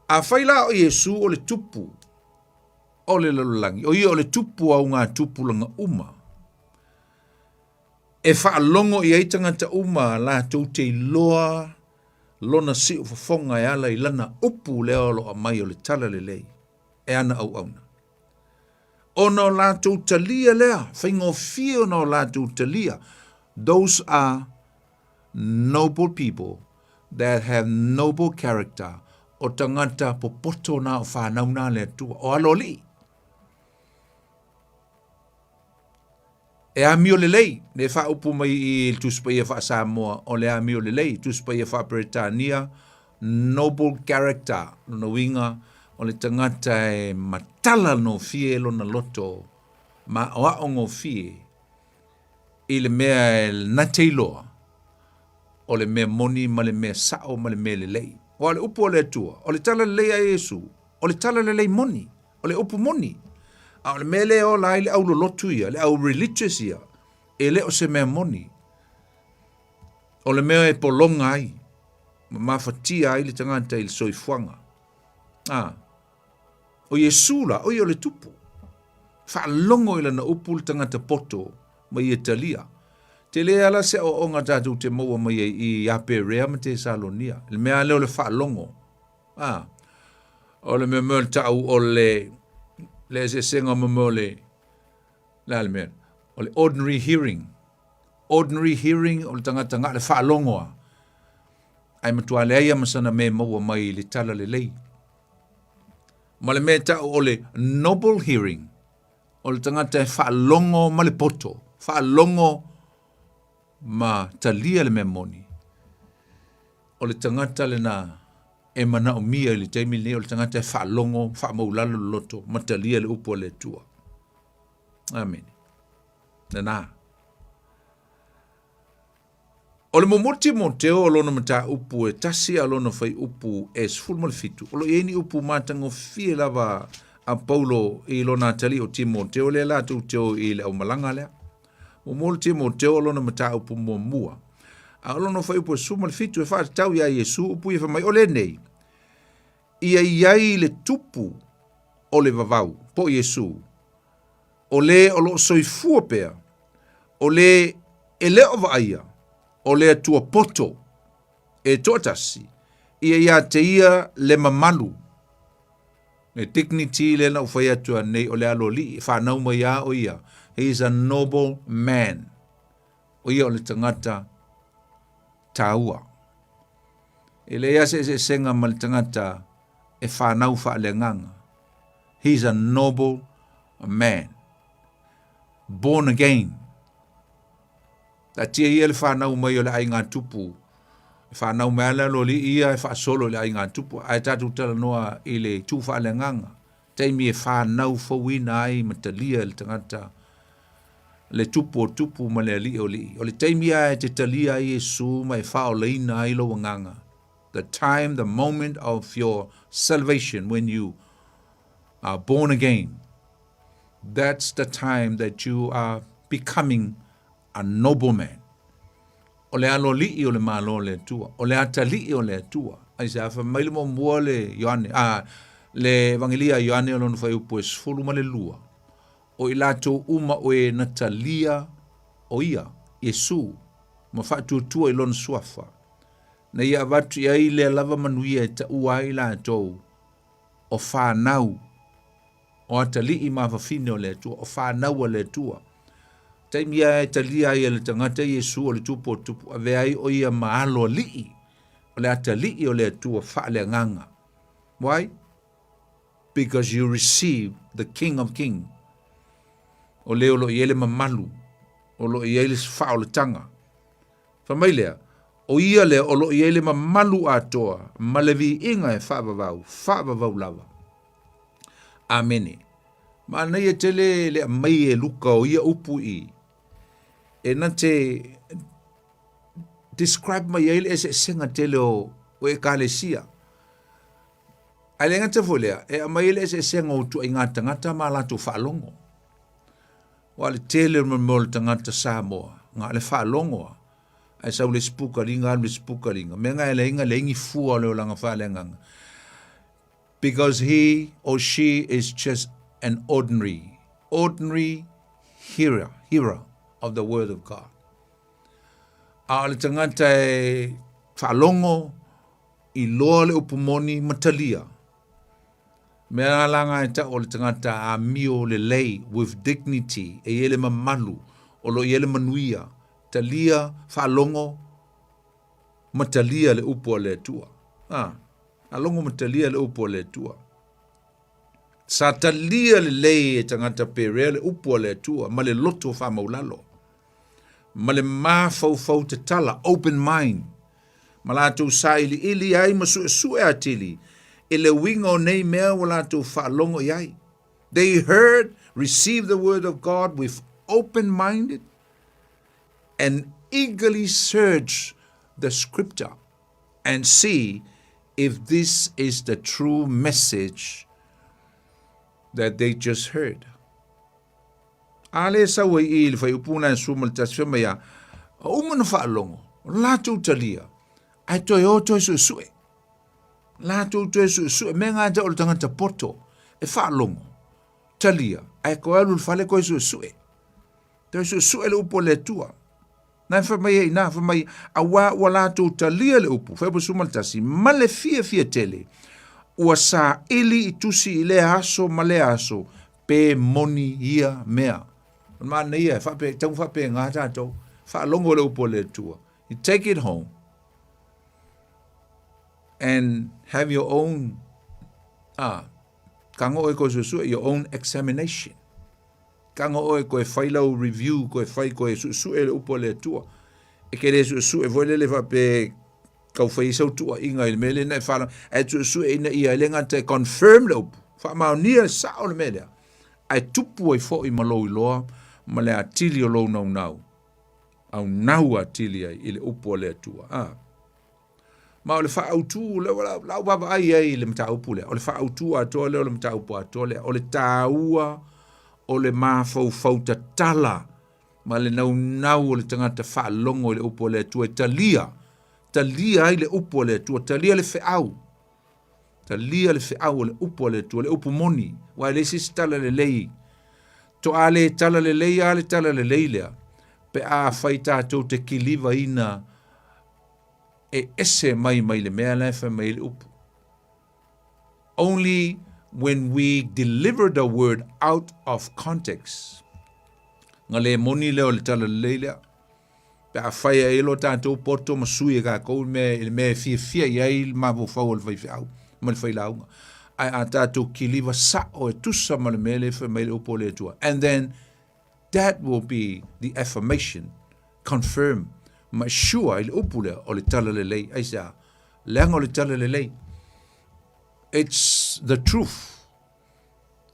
Afai la o Iesu o le tupu o le lalolagi, o ia o le tupu o augatupulaga uma, e faalogo i ai tagata uma latou te iloa lona siufofoga e ala i lana upu lea o lo o aumai o le talalelei e ana auauna. Ona o latou talia lea, faigofie ona o latou talia. Those are noble people that have noble character. O tagata popoto na o whanau na le Atua. O alo alii. E amio lelei, le faaupu mai i le Tusi Paia faa-Samoa, o le amio lelei, Tusi Paia faa-Peretania, noble character, lona uiga, o le tagata e matala gofie lona loto, ma aoao gofie i le mea e na te iloa, o le mea moni ma le mea sao ma le mea lelei. Aua o le upu a le Atua, o le tala lelei a Iesu, o le tala lelei moni, o le upu moni. A o le mea lea e ola ai le au lolotu ia, le au religious ia, e le o se mea moni. O le mea e pologa ai, ma mafatia ai le tagata i le soifuaga. A, o Iesu la, o ia o le tupu. Faalogo i lana upu le tagata poto ma ia talia. Tele lava la se aoaoga tatou te maua mai ai i ia Perea ma Tesalonia. Le mea lava lea o le faalogo. A, o le mea mea o le ta'u o le, le eseesega o mea o le, le a le mea, o le ordinary hearing. Ordinary hearing o le tagata na o le faalogo lava, ae matua leai lava ma sana mea e maua mai i le tala lelei. Ma le mea e ta'u o le noble hearing, o le tagata e faalogo ma le poto, faalogo ma talia le mea moni. O le tagata lena e manaomia i le taimi lenei, o le tagata e faalogo, faamaulalo le loto ma talia le upu a le Atua. Amene. Lena. O le muamua Timoteo o lona mataupu e tasi a lona fuaiupu e 17, o lo o i ai ni upu matagofie lava a Paulo i lona atalii o Timoteo lea latou te o i le aumalaga lea. Muamua le Timoteo o lona mataupu muamua. A o lona fuaiupu e 17 e faatatau iā Iesu upu ia fai mai, o lenei, ia i ai le tupu o le vavau, po o Iesu, o le o lo o soifua pea, o le e le o vaaia, o le Atua poto e toatasi, ia iā te ia le mamalu, le dignity lea na ou fai atu nei o le aloalii, e whanau mai a o ia. He is a noble man. O ia o le tagata tāua. E leai lava se eseesega ma le tagata e whanau faaleagaga. He is a noble man. Born again. Taatia ia le whanau mai o le aiga tupu. E whanau mai ala lo li ia e whaasolo i le aiga tupu. Ae tatou talanoa i le itu faaleagaga. Taimi e whanau fouina ai ma talia e le tagata le tupu o tupu ma le alii o alii. O le taimi lava e te talia ai Iesu ma e faaolaina ai lou agaga. The time, the moment of your salvation when you are born again. That's the time that you are becoming a nobleman. O le aloalii o le Malo o le Atua, o le atalii o le Atua. Aisea, fai mai le muamua le Ioane, a, le Evangelia a Ioane o lona fuaiupu e 12, o i latou uma o e na talia o ia, Iesu, ma faatuatua i lona suafa, na ia avatu i ai lea lava manuia e taua ai latou o fanau o atalii ma fafine o le Atua, o fanau a le Atua. Taimi lava e talia ai e le tagata Iesu o le tupu o tupu, avea ai o ia ma aloalii, o le atalii o le Atua faaleagaga. Why? Because you receive the King of King. O le o lo o i ai le mamalu, o lo o i ai le faaolataga. Fai mai lea, o ia lea o lo o i ai le mamalu atoa ma le viiga e faavavau, faavavau lava. Amene. Manaia tele le aumai e Luka o ia upu i e na te describe mai ai le eseesega tele o ekalesia. Ae le gata foi lea, e aumai ai le eseesega o ituaiga tagata ma latou faalogo. Aua o le tele o mea o le tagata Samoa, na o le faalogo lava, ae sau le isi pukaliga alu le isi pukaliga. Mea na e leai na leai ni fua o le olaga faaleagaga. Because he or she is just an ordinary, ordinary hearer, hearer of the word of God. A o le tagata e faalogo, iloa le upu moni ma talia. Mea la nga e tau o le tagata amio lelei with dignity, e i ai le mamalu, o lo o i ai le manuia, talia, faalogo ma talia le upu a le Atua. A, faalogo ma talia le upu a le Atua. Sa talia lelei e tagata Perea le upu a le Atua ma le loto faamaulalo, ma le mafaufau tatala, open mind, ma latou sailiili ai ma suesue atili i le uiga o nei mea ua latou faalogo i ai. They heard, received the word of God with open-minded and eagerly search the scripture and see if this is the true message that they just heard. A le sau ai i le fuaiupu na e 11 fai mai a, uma na faalogo, latou talia, ae toe o toe suesue. Latou toe suesue, mea ngā te o le tangata poto, e faalogo, talia, ae koe alu le fale koe suesue. Toe suesue le upu a le Atua. Na e fai mai ai inā, fai mai, auā ua latou talia le upu, fuaiupu 11, ma le fiafia tele, ua saili i tusi i lea aso ma lea aso, pe moni ia mea. O le manaia, e faapea, e tatau faapena tatou, faalogo le upu a le Atua. You take it home and have your own, ah, kago oe koe suesue, your own examination. Kago oe koe fai lau review, koe fai koe suesue le upu a le Atua. E ke le suesue foi lele faapea kau fai sau tuuaiga i le mea lea na e faalogo, ae suesue ina ia e le gata e confirm le upu, faamaonia le sao o le mea lea, ae tupu ai foi ma lou iloa ma le atili o lou naunau, aunau atili ai i le upu a le Atua. Ah. Ma o le faaautu, lea ua lau vaavaai ai i le mataupu lea, o le faaautu atoa lea o le mataupu atoa lea, o le taua o le mafaufau tatala ma le naunau o le tagata faalogo i le upu a le Atua e talia, talia ai le upu a le Atua, talia le feau, talia le feau o le upu a le Atua, le upu moni, aua e leai se isi tala lelei. Toa le tala lelei a le tala lelei lea, pe afai tatou te kilivaina e ese mai mai le mea la e fai mai ai le upu. Only when we deliver the word out of context, nga le moni lea o le tala lelei lea. Pe afai e ai lo tatou poto ma sui e kakou i le mea, i le mea e fiafia i ai le mafaufau o le faifeau ma le failauga. Ae a tatou kiliva sao e tusa ma le mea lea e fai mai le upu o le Atua. And then that will be the affirmation, confirm, ma sure ai le upu lea o le tala lelei. Aisea? Leaga o le tala lelei. It's the truth.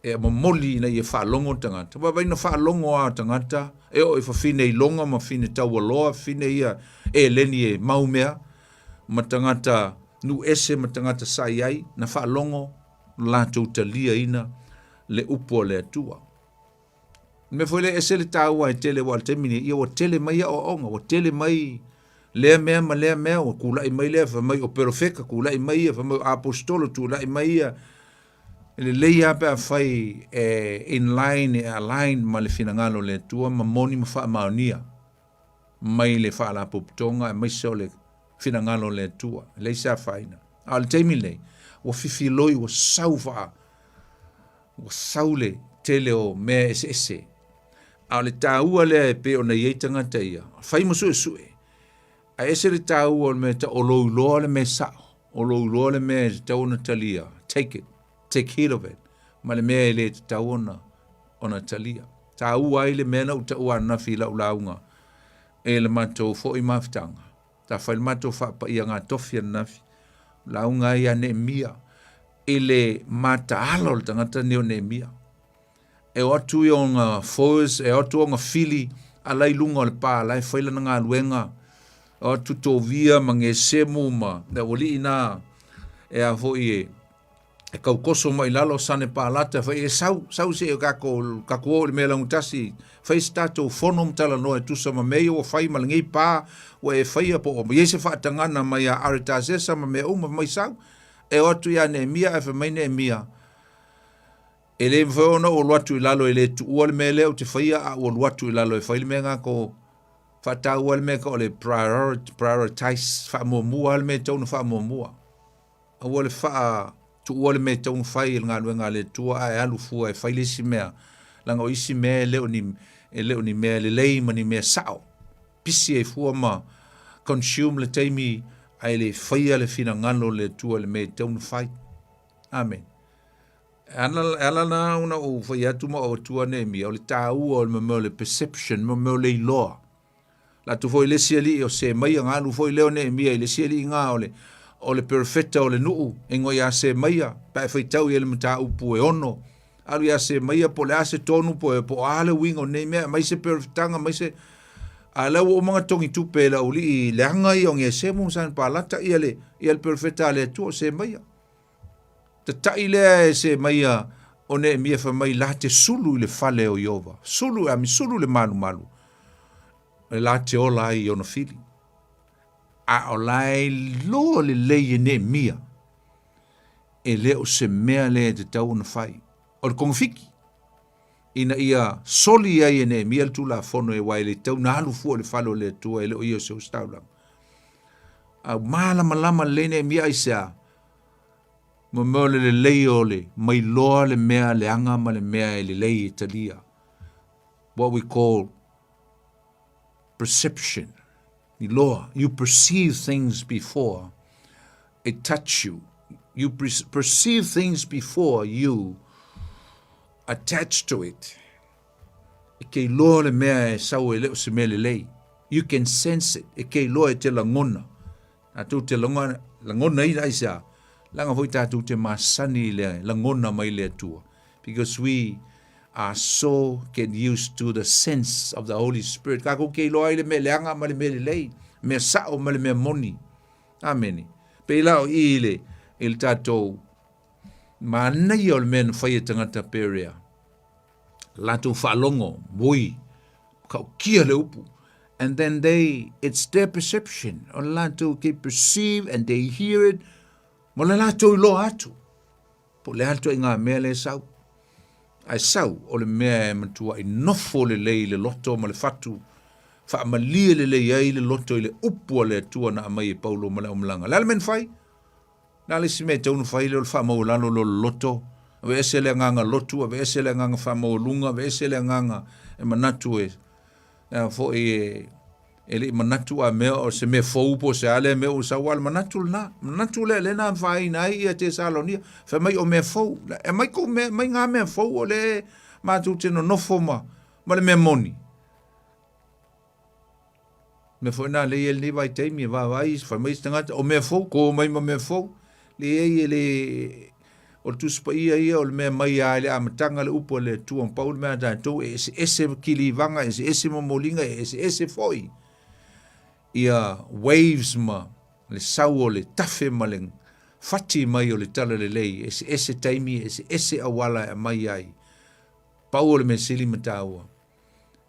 E momoli ina ia faalogo le tagata. Vaavaai na faalogo lava tagata, e oo i fafine iloga ma fafine taualoa, fafine ia eleni e mau mea, ma tagata nuu ese ma tagata sa i ai, na faalogo latou taliaina le upu a le Atua. Le mea foi lea e ese le taua e tele aua o le taimi nei, ia ua tele mai aoaoga, ua tele mai lea mea ma lea mea, ua tulai mai lea fai mai o perofeta, tulai mai ia fai mai o aposetolo, tulai mai ia. E lelei lava pe afai e in line, e align ma le finagalo o le Atua ma moni ma faamaonia mai le faalapotopotoga aemaise o le finagalo o le Atua. E leai se afaina. A o le taimi lenei, ua fifiloi, ua sau faa, Ua sau le tele o mea eseese. A o le taua lea e pei ona i ai tagata ia, fai ma suesue, ae ese le taua o le mea tau o lou iloa le mea sao, o lou iloa le mea e tatau ona talia, take it, take heed of it, ma le mea e le tatau ona, ona talia. Taua ai le mea na ou taua ananafi i lau lauga e le matou foi mafutaga. Sa fai le matou faapaiaga tofi ananafi, lauga ai ia Neemia i le mataala o le tagata nei o Neemia. E o atu i ona foes, e o atu ona fili ala i luga o le pa la e fai lana galuega. E o atu Tovia ma Gesemu ma le aualii na e a foi e e kaukoso mai lalo Sanepalata fai e sau, sau se i kakou, kakou o i le mea laugatasi, fai se tatou fono ma talanoa e tusa ma mea ia ua fai ma lenei pa ua e faia po o i ai se faatagana mai ia Aretasesa ma mea uma, fai mai sau, e o atu ia Neemia ae fai mai Neemia, E le mafai ona ou alu atu i lalo e le tuua le mea lea ou te faia a ua alu atu i lalo e fai le mea lena ko faataua le mea ka o le prioritize, faamuamua le mea e tatau ona faamuamua. Aua le faa Tuua le mea e tatau ona fai i le galuega a le Atua ae alu fua e fai le isi mea, leaga o isi mea e le o ni, e le o ni mea lelei ma ni mea sao. Pisi ai fua ma consume le taimi ae le faia le finagalo o le Atua i le mea e tatau ona fai. Amene. E ala la ona ou fai atu ma ou atua Neemia, o le taua o le mea o le perception, mea o le iloa. Latou foi le isi alii o Semaia, na alu foi lea o Neemia i le isi alii na o le, o le perofeta o le nuu, e igoa ia Semaia, pe a e faitau i ai le mataupu e ono. Alu ia Semaia po o le a se tonu po o, po o a le uiga o nei mea, aumai se perofetaga, aumai se... A o la ua uma ona togi tupe e le aualii leaga ia o Gesemu ma Sanepalata ia le, ia le perofeta a le Atua o Semaia. Tatai lea e Semaia o Neemia fai mai la te sulu i le fale o Iova. Sulu, ami sulu le malumalu. E la te ola ai i ona fili. A o la e iloa lelei e Neemia, e le o se mea lea e tatau ona fai. O le togafiti, ina ia soli ai e Neemia le Tulafono aua e le tatau ona alu fua i le fale o le Atua e le o ia o se ositaulaga. A malamalama lelei Neemia aisea? Mo mea o le lelei o le mailoa le mea leaga ma le mea e lelei e talia. What we call perception. Iloa. You perceive things before it touch you. You perceive things before you attach to it. E ke iloa le mea e sau e le o se mea lelei. You can sense it. E ke iloa e te lagona. Tatou te lagona, lagona ina aisea? Leaga foi tatou te masani i le lagona mai le Atua. Because we are so get used to the sense of the Holy Spirit. Kakou ke iloa ai le mea leaga ma le mea lelei, mea sao ma le mea moni. Amene. Pei la o i le, i le tatou manaia o le mea na fai e tagata Perea. Latou faalogo, oi, matautia le upu. And then they, it's their perception. O le latou, they perceive and they hear it. Ma le latou iloa atu. Po o le a le ituaiga mea lea e sau. Ae sau, o le mea e matuai nofo lelei i le loto ma le fatu, faamalie lelei ai le loto i le upu a le Atua na aumai e Paulo ma le aumalaga. O le a le mea na fai? O le a le isi mea e tatau ona fai lea o le faamaualalo loa o le loto, aveese le agaga lotu, aveese le agaga faamaualuga, aveese le agaga e manatu e, a foi e, e le i manatu a mea o se mea fou po o se a lea mea ua sau, a o le manatu lena. Manatu lea lea na afaina ai ia Tesalonia, fai mai o mea fou. E mai kou mea, mai ngā mea fou o le matou te nonofo ma, ma le mea moni. Mea foi nā lea i lenei vaitaimi e vaavaai, fai mai isi tagata, o mea fou, ko mai ma mea fou. Leai e le, o le Tusi Paia ia o le mea mai lava i le amataga le upu a le Atua, pau le mea a tatou e eseese kilivaga, e eseese momoliga, e eseese foi ia waves ma le sau o le tafe ma le fati mai o le talalelei, e eseese taimi, e eseese auala e aumai ai. Pau o le mea sili ma taua,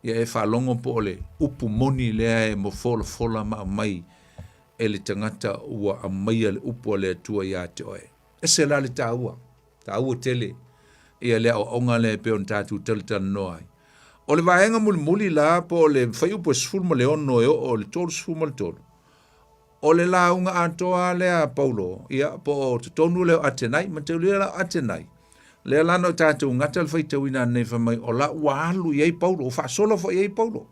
Ia e faalogo po o le upu moni lea e folafola ma aumai e le tagata ua aumaia le upu a le Atua ia te oe. Ese la le taua, taua tele ia le aoaoga lea e pei ona tatou talatalanoa ai. O le vaega mulimuli la po o le fuaiupu e 16 e oo i le 33, o le lauga atoa lea a Paulo, ia, po o totonu lea o Atenai, mataulia la o Atenai, lea la na tatou gata le faitauina ananei fai mai, o la ua alu i ai Paulo, ua faasolo foi i ai Paulo.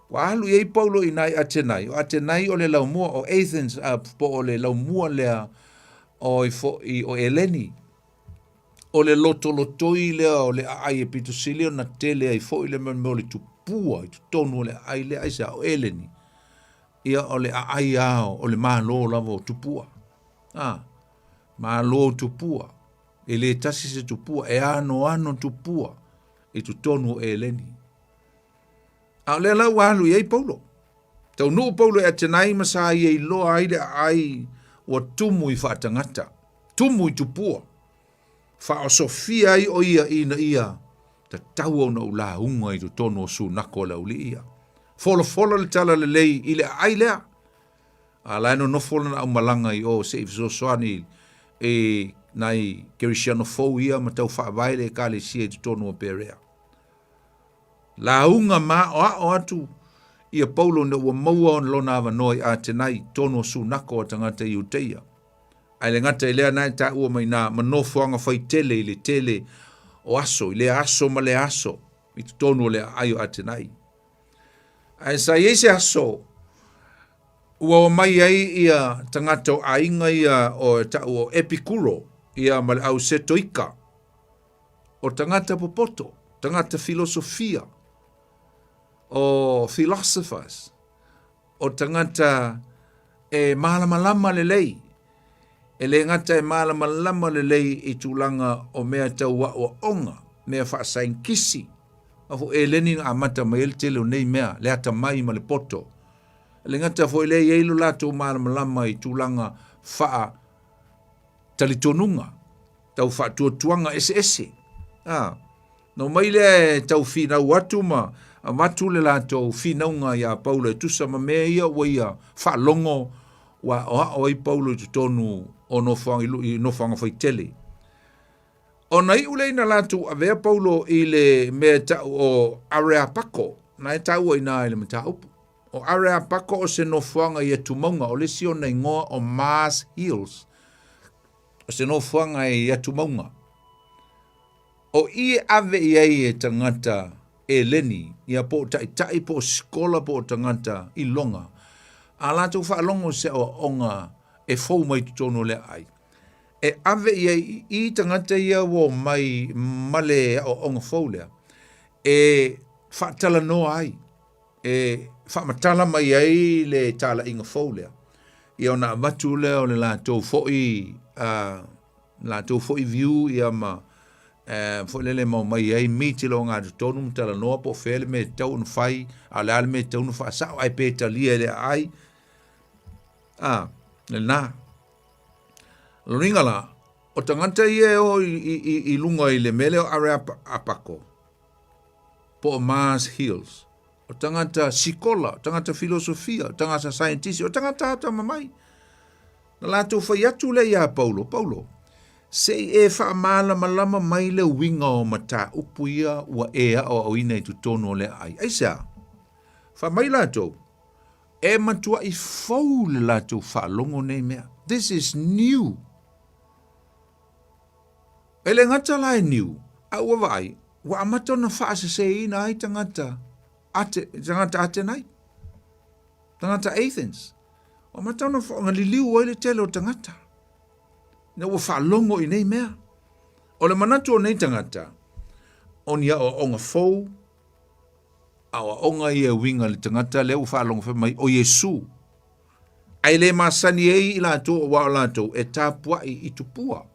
Ua alu i ai Paulo i nai Atenai, o Atenai o le laumua, o Athens, po o le laumua lea o i foi o Eleni. O le lotolotoi lea o le aai e pito sili ona tele ai foi le mea o le tupua i totonu o le aai lea, aisea, o Eleni. Ia o le aai ao o le Malo lava o tupua. A, Malo o tupua. E le tasi se tupua, e anoano tupua i totonu o Eleni. A o lea la ua alu i ai Paulo. Taunuu Paulo i Atenai ma sa ia iloa ai le aai ua tumu i faatagata, tumu i tupua. Faaosofia ai o ia ina ia tatau ona ou lauga i totonu o sunako o le aualii ia. Folafola le talalelei i le aai lea. A la e nonofo lana aumalaga i o se i fesoasoani i nai kerisiano fou ia ma tau faavae le ekalesia i totonu o Perea. Lauga ma aoao atu ia Paulo ina ua maua lona avanoa i Atenai i totonu o sunako a tagata Iuteia. Ae le gata i lea na e taua mai ina ma nofoaga faitele i le tele o aso, i lea aso ma lea aso i totonu o le aai o Atenai. Ae sa i ai se aso ua omai ai ia tagata o aiga ia o e ta'u o Epikuro ia ma le au Setoika, o tagata popoto, tagata filosofia, o philosophers, o tagata e malamalama lelei, e le gata e malamalama lelei i tulaga o mea tau aoaoga, mea faasaienitisi, a foi Eleni na amata mai ai le tele o nei mea, le atamai ma le poto. E le gata foi lea e i ai lo latou malamalama i tulaga faa talitonuga, tau faatuatuaga eseese. A, na omai lea e tau finau atu ma avatu le latou finauga iā Paulo e tusa ma mea ia ua ia faalogo ua aoao ai Paulo i totonu o nofoaga i nofoaga faitele. Ona iu lea ina latou avea Paulo i le mea e ta'u o Areapako, na e taua i ina i le mataupu. O Areapako o se nofoaga i atumauga, o le isi ona igoa o Mars Hills, o se nofoaga i atumauga. O i e ave i ai e tagata Eleni, ia po o taitai, po o sikola, po o tagata iloga, a latou faalogo i se aoaoga e fou mai totonu o le aai. E ave i ai i tagata ia ua omai ma le aoaoga fou lea, e faatalanoa ai, e faamatala mai ai le talaiga fou lea, ia ona avatu lea o le latou foi latou foi view ia ma foi lele ma omai ai meet i le ogatotonu ma talanoa po o fea le mea e tatau ona fai, a o le a le mea e tatau ona faasao, ae pe talia e le aai. A, lena. Lona uiga la, o tagata ia e o i, i, i, i luga i le mea lea o Areapako, po o Mars Hills, o tagata sikola, o tagata filosofia, o tagata saientisi, o tagata atamamai. Na latou fai atu lea iā Paulo, Paulo, se i e faamalamalama mai le uiga o mataupu ia ua e aoaoina i totonu o le aai. Aisea? Fai mai latou, E matuai fou le latou faalogo nei mea. This is new. E le gata la e new, a ua vaai, ua amata ona faaseseina ai tagata ate, tagata Atenai, tagata Athens. Ua amata ona, ona liliu ai le tele o tagata. Ina ua faalogo i nei mea. O le manatu o nei tagata, o ni aoaoga fou, Aoaoga ia e uiga i le tagata lea ua faalogo fai mai o Iesu. Ae le masani ai i latou aua o latou e tapuai i tupua,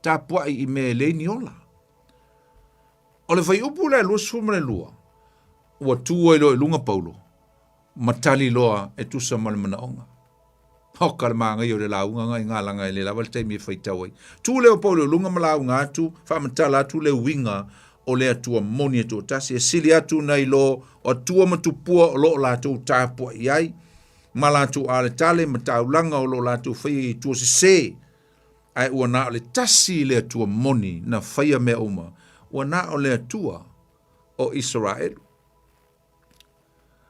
tapuai i mea e leai ni ola. O le fuaiupu lea 22, ua tu ai loa i luga Paulo, ma tali loa e tusa ma le manaoga. Hoka le māngaia o le lauga nga i ngā e le lava le taimi e faitau ai. Tu lea o Paulo i luga ma lauga atu, faamatala atu le uiga o le Atua moni e toatasi, e sili atu nai lo o Atua ma tupua o lo o latou tapuai ai, ma latou aletale ma taulaga o lo o latou faia i atua sesē, ae ua na o le tasi le Atua moni na faia mea uma, ua na o le Atua o Isaraelu.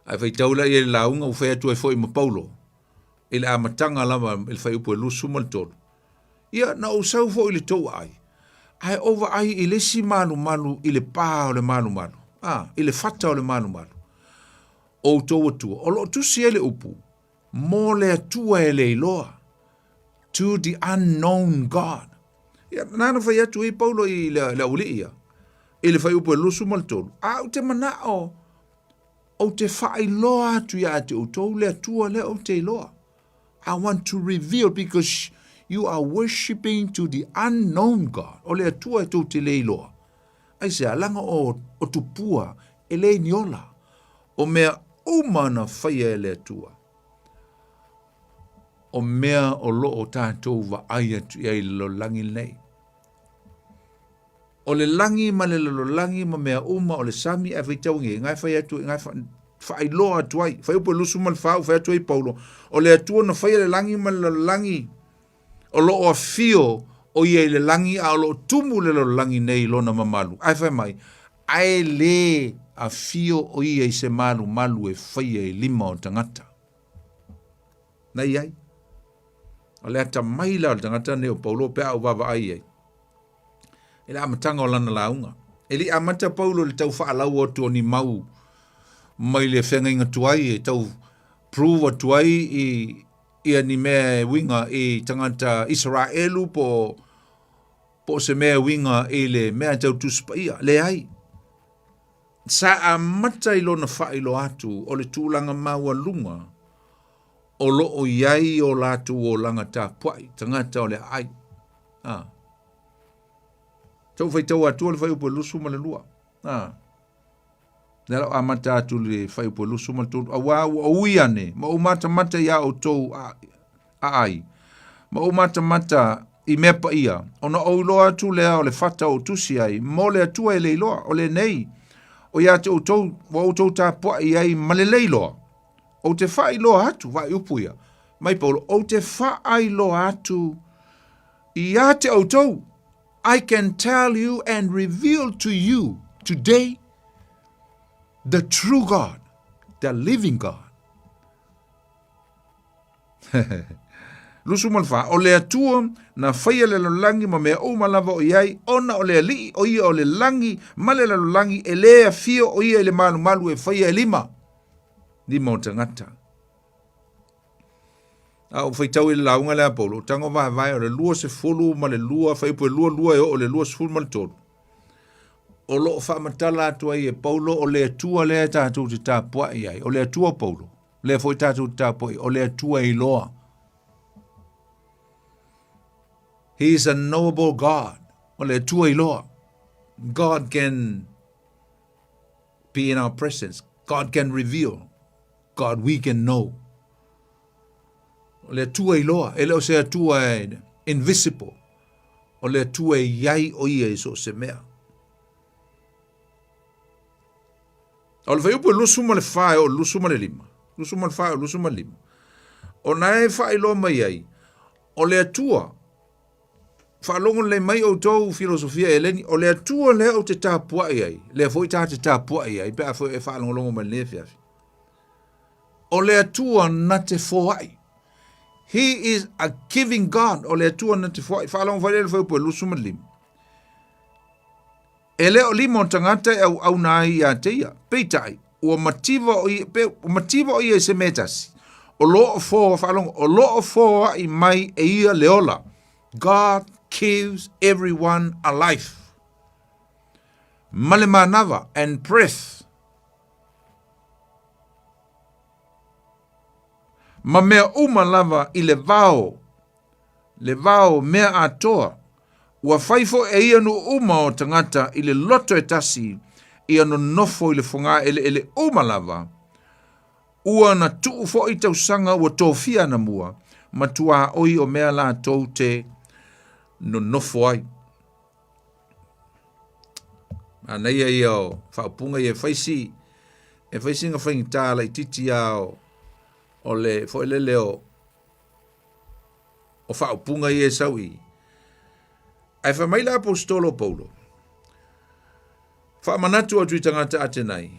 Ae faitau la i ai le lauga ua fai atu ai foi ma Paulo i le amataga lava i le fuaiupu e 23. Ia, na ou sau foi i le tou aai, ae ou vaai i le isi malumalu i le pa o le malumalu, a, i le fata o le malumalu, o outou atua, o lo o tusi ai le upu, mo le Atua e le iloa, to the unknown God. Ia, na na fai atu ai Paulo i le, le aualii ia, i le fuaiupu e 23, a ou te manao, ou te faailoa atu ia te outou le Atua lea ou te iloa. I want to reveal because you are worshipping to the unknown God. O le Atua e tou te le iloa. Aisea, leaga o, o tupua e leai ni ola. O mea uma na faia e le Atua. O mea o lo o tatou vaai atu i ai i le lalolagi lenei. O le lagi ma le lalolagi ma mea uma o le sami ae faitau i ngai fai atu ngai faailoa atu ai. Fuaiupu e 24 ua fai atu ai Paulo, o le Atua na faia le lagi ma le lalolagi o lo o afio o ia i le lagi a o lo o tumu le lalolagi nei i lona mamalu. Ae fai mai, ae le afio o ia i se malumalu e faia i lima o tagata. Na i ai. O le atamai la o le tagata lenei o Paulo pe a ou vaavaai i ai i le amataga o lana lauga. E le i amata Paulo i le tau faalau atu o ni mau mai le feagaiga tuai e tau prove atu ai i ia ni mea e uiga i tagata Isaraelu po o se mea e uiga i le mea tau Tusi Paia. Leai. Sa amata i lona faailoa atu o le tulaga maualuga o lo o i ai o latou olaga tapuai, tagata o le aai. A. Tau faitau atua le fuaiupu e 22. A. Lea la o amata atu le fuaiupu e 23. Auā ua ou ui ane, ma ou matamata iā outou aai, ma ou matamata i mea paia, ona ou iloa atu lea o le fata o tusi ai, mo le Atua e le iloa, o lenei, o ia te outou, ua outou tapuai ai ma le le iloa. Ou te faailoa atu, vaai upu ia, mai Paulo, ou te faailoa atu ia te outou. I can tell you and reveal to you today the true God, the living God. 24, o le Atua na faia le lalolagi ma mea uma lava o i ai, ona o le Alii, o ia o le lagi ma le lalolagi, e lē afio o ia i le malumalu e faia e lima, lima o tagata. A ou faitau i le lauga lea a Paulo, o tago vaevae o le 22 ma le 2, fuaiupu e 22 e oo i le 23, o lo o faamatala atu ai e Paulo o le Atua lea tatou te tapuai ai, o le Atua Paulo, lea foi tatou te tapuai, o le Atua e iloa. He is a knowable God. O le Atua iloa. God can be in our presence. God can reveal. God we can know. O le Atua iloa, e le o se Atua e invisible. O le Atua e iai o ia i so o se mea. O le fuaiupu e 24 e oo i le 25, 24 e oo i le 25, ona e faailoa mai ai, o le Atua, faalogo lelei mai outou filosofia Eleni, o le Atua lea ou te tapuai ai, lea foi ta te tapuai ai, pe a foi e faalogologo mai lenei afiafi. O le Atua na te foai. He is a giving God. O le Atua na te foai. Faalogo foi lea i le fuaiupu e 25. E le o lima o tagata e auauna ai iā te ia. Peitai, ua mativa o ia, pe, ua mativa o ia i se mea e tasi. O lo o foa, faalogo, o lo o foaʻi mai e ia le ola. God gives everyone a life. Ma le manawa, and breath. Ma mea uma lava i le vao, le vao mea atoa, ua fai foi e ia nuu uma o tagata i le loto e tasi, ia nonofo i le fogaeleele uma lava, ua na tuu foi tausaga ua tofia anamua, ma tuaoi o mea latou te nonofo ai. Manaia ia o faaupuga ia e fai si e fai sina faigata laitiiti a o, o le foi lele o o faaupuga ia e sau i. Ae fai mai le aposetolo o Paulo, faamanatu atu i tagata Atenai,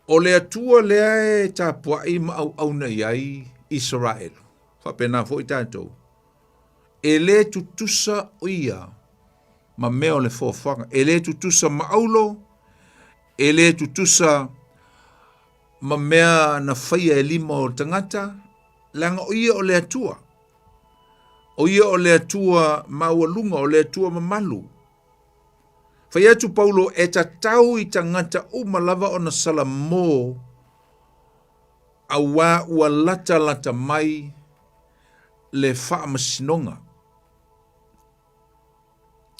o le Atua lea e tapuai ma auauna i ai Isaraelu, faapena foi tatou, e lē tutusa o ia ma mea o le foafoaga, e lē tutusa ma aulo, e lē tutusa ma mea na faia e lima o le tagata, leaga o ia o le Atua. O ia o le Atua maualuga, o le Atua mamalu. Fai atu Paulo e tatau i tagata uma lava ona salamō auā ua latalata mai le faamasinoga.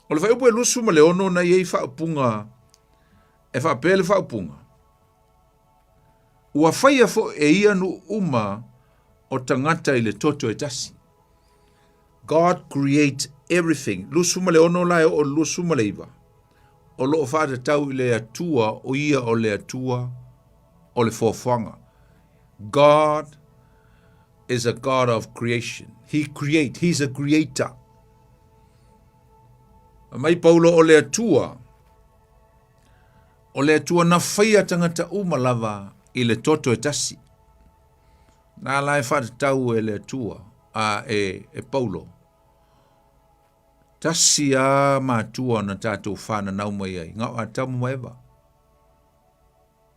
O le fuaiupu e 26 na i ai faaupuga e faapea le faaupuga, Ua faia foi e ia nuu uma o tagata i le toto e tasi. God create everything. 26 la e oo i le 29, o lo o faatatau i le Atua o ia o le Atua o le foafoaga. God is a God of creation. He create, he's a creator. Mai Paulo o le Atua, o le Atua na faia tagata uma lava i le toto e tasi. Na la e faatatau e le Atua. a e, e Paulo, tasi a matua na tātou whananau mai ai, ngā o Atamu ma Eva.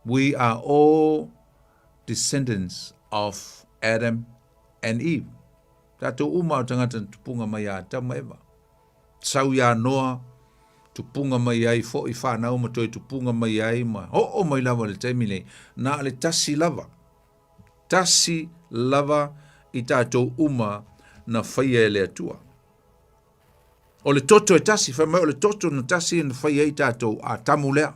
We are all descendants of Adam and Eve. Tātou uma o tangata na tupunga mai a Atamu ma Eva. Sau iā Noa, tupunga mai ai foʻi whanau ma toe tupunga mai ai ma oo mai lava le taimi nei, na le tasi lava. Tasi lava i tātou uma na whaia e le Atua. O le toto e tasi, whai mai o le toto na tasi na whaia i tātou a tamu lea.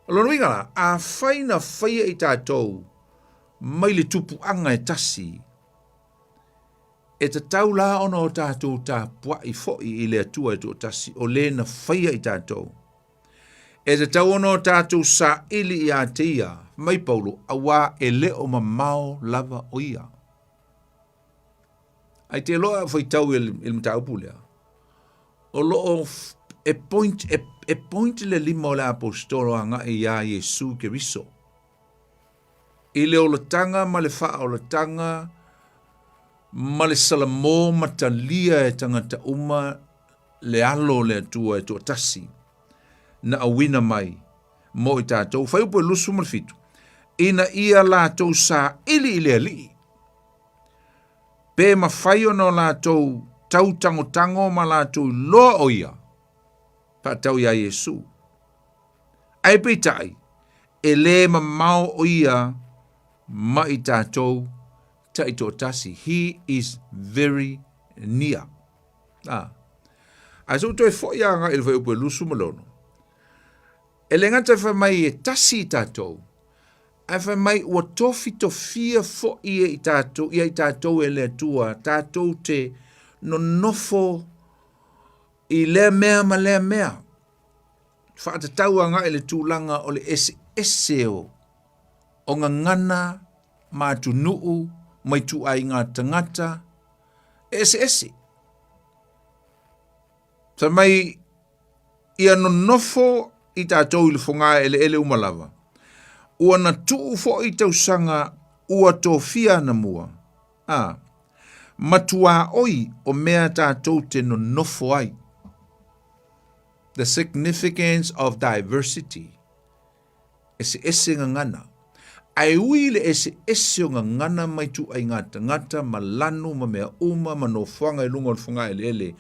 O lona uiga la, a whai na whaia i tātou mai le tupuanga e tasi, E tatau la ona o tātou tapuaʻi foʻi i le Atua e toʻatasi, o lē na faia i tātou. E tatau ona o tātou saʻili iā te ia, mai Paulo, auā e le o mamao lava o ia. Ai te loa e faitau i le mataupu lea, o lo o e point, e, e point le lima o le aposetolo agaʻi iā Iesu Keriso. I le olataga ma le faaolataga ma le salamo matalia e tagata uma le alo o le Atua e toatasi na auina mai mo i tatou. Fuaiupu e 27, ina ia latou saili i le Alii, pe mafai ona o latou tautangotango ma latou iloa o ia, faatau iā Iesu. Ae peitai, e lē mamao o ia ma i tatou taitoatasi. He is very near. Ah. Ae se i ou toe foʻi agai i le fuaiupu e 26. E le gata e fai mai e tasi i tatou, ae fai mai ua tofitofia foʻi e i tatou, ia i tatou e le Atua, tatou te nonofo i lea mea ma lea mea. Faatatau agai le tulaga o le eseese o o gagana ma atunuu ma ituaiga tagata e eseese. Fai mai ia nonofo i tatou i le fogaeleele uma lava, ua na tuu foʻi tausaga ua tofia anamua, a, ma tuaoi o mea tatou te nonofo ai. The significance of diversity. Eseese gagana. Ae ui i le eseese o gagana ma ituaiga tagata ma lanu ma mea uma ma nofoaga i luga o le fogaeleele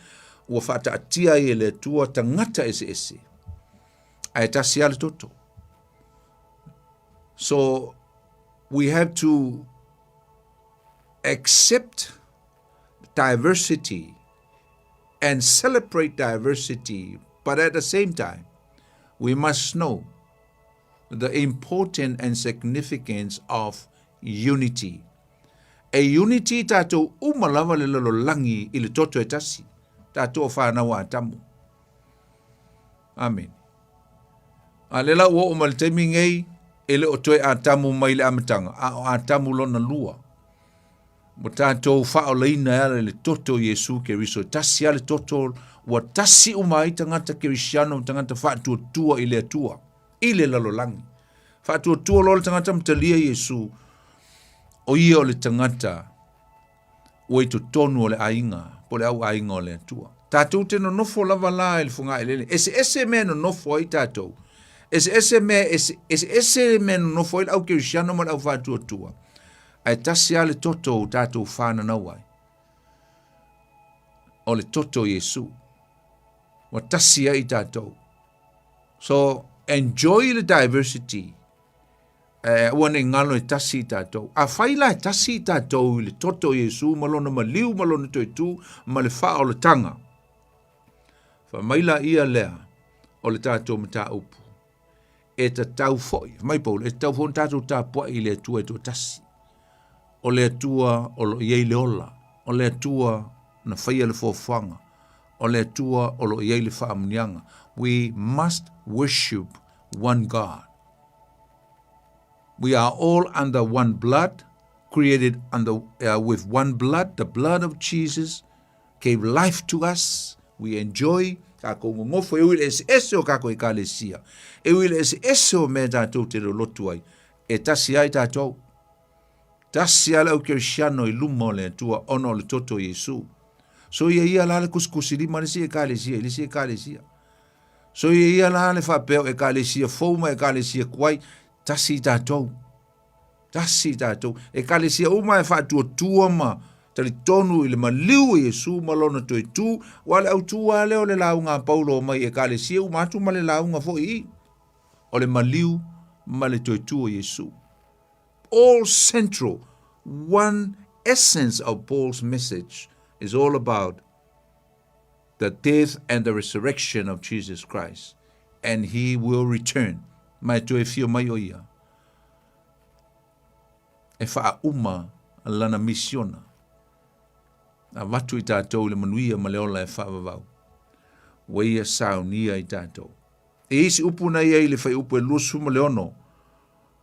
ua faataatia ai e le Atua tagata eseese, ae tasi lava le toto. So we have to accept diversity and celebrate diversity, but at the same time, we must know the importance and significance of unity. E unity tātou uma lava le lalolagi i le toto e tasi, tātou o whanau a Atamu. Amen. A le la ua oo mai le taimi nei, e le o toe Atamu mai le amataga, a o Atamu lona lua. Ua tatou faaolaina e ala i le toto o Iesu Keriso, e tasi lava le toto ua tasi uma ai tagata kerisiano ma tagata faatuatua i le Atua, i le lalolagi. Faatuatua loa le tagata ma talia Iesu, o ia o le tagata ua i totonu o le aiga, po o le au aiga o le Atua. Tatou te nonofo lava la i le fogaeleele. Eseese mea e nonofo ai tatou. Eseese mea, eseese mea e nonofo ai le au kerisiano ma le au faatuatua. Ae tasi lava le toto ua tatou fananau ai, o le toto o Iesu. Ua tasi ai tatou. So, enjoy the diversity. Eh, aua ne i galo e tasi i tatou. Afai la e tasi i tatou i le toto o Iesu ma lona maliu ma lona toetū ma le faaolataga. Fai mai la ia lea o le tatou mataupu. E tatau foi, fai mai Paulo, e tatau foi ona tatou tapuai i le Atua e toatasi. O le Atua o lo o i ai le ola, o le Atua na faia le foafoaga, o le Atua o lo o i ai le faamanuiaga. We must worship one God. We are all under one blood, created under, with one blood, the blood of Jesus gave life to us, we enjoy kākou gogofo, e ui le eseese o kākou ekalesia, e ui le eseese o mea tātou te lolotu ai, e tasi ai tātou. Tasi lava le au kerisiano i luma o le Atua ona o le toto o Iesu. Soia ia la le kusikusilima i le isi ekalesia i le isi ekalesia. Soia ia la le faapea o ekalesia fou ma ekalesia tuai, tasi tatou. Tasi tatou. Ekalesia uma e faatuatua ma talitonu i le maliu o Iesu ma lona toe tu, aua o le autu lava lea o le lauga a Paulo mai ekalesia uma atu ma le lauga foi i i, o le maliu ma le toe tu o Iesu. All central, one essence of Paul's message is all about the death and the resurrection of Jesus Christ, and he will return. Ma e toe fio mai o ia e faauma lana misiona. Avatu i tatou le manuia ma le ola e faavavau. Ua ia saunia i tatou. E i ai si upu na i ai i le fuaiupu e 26,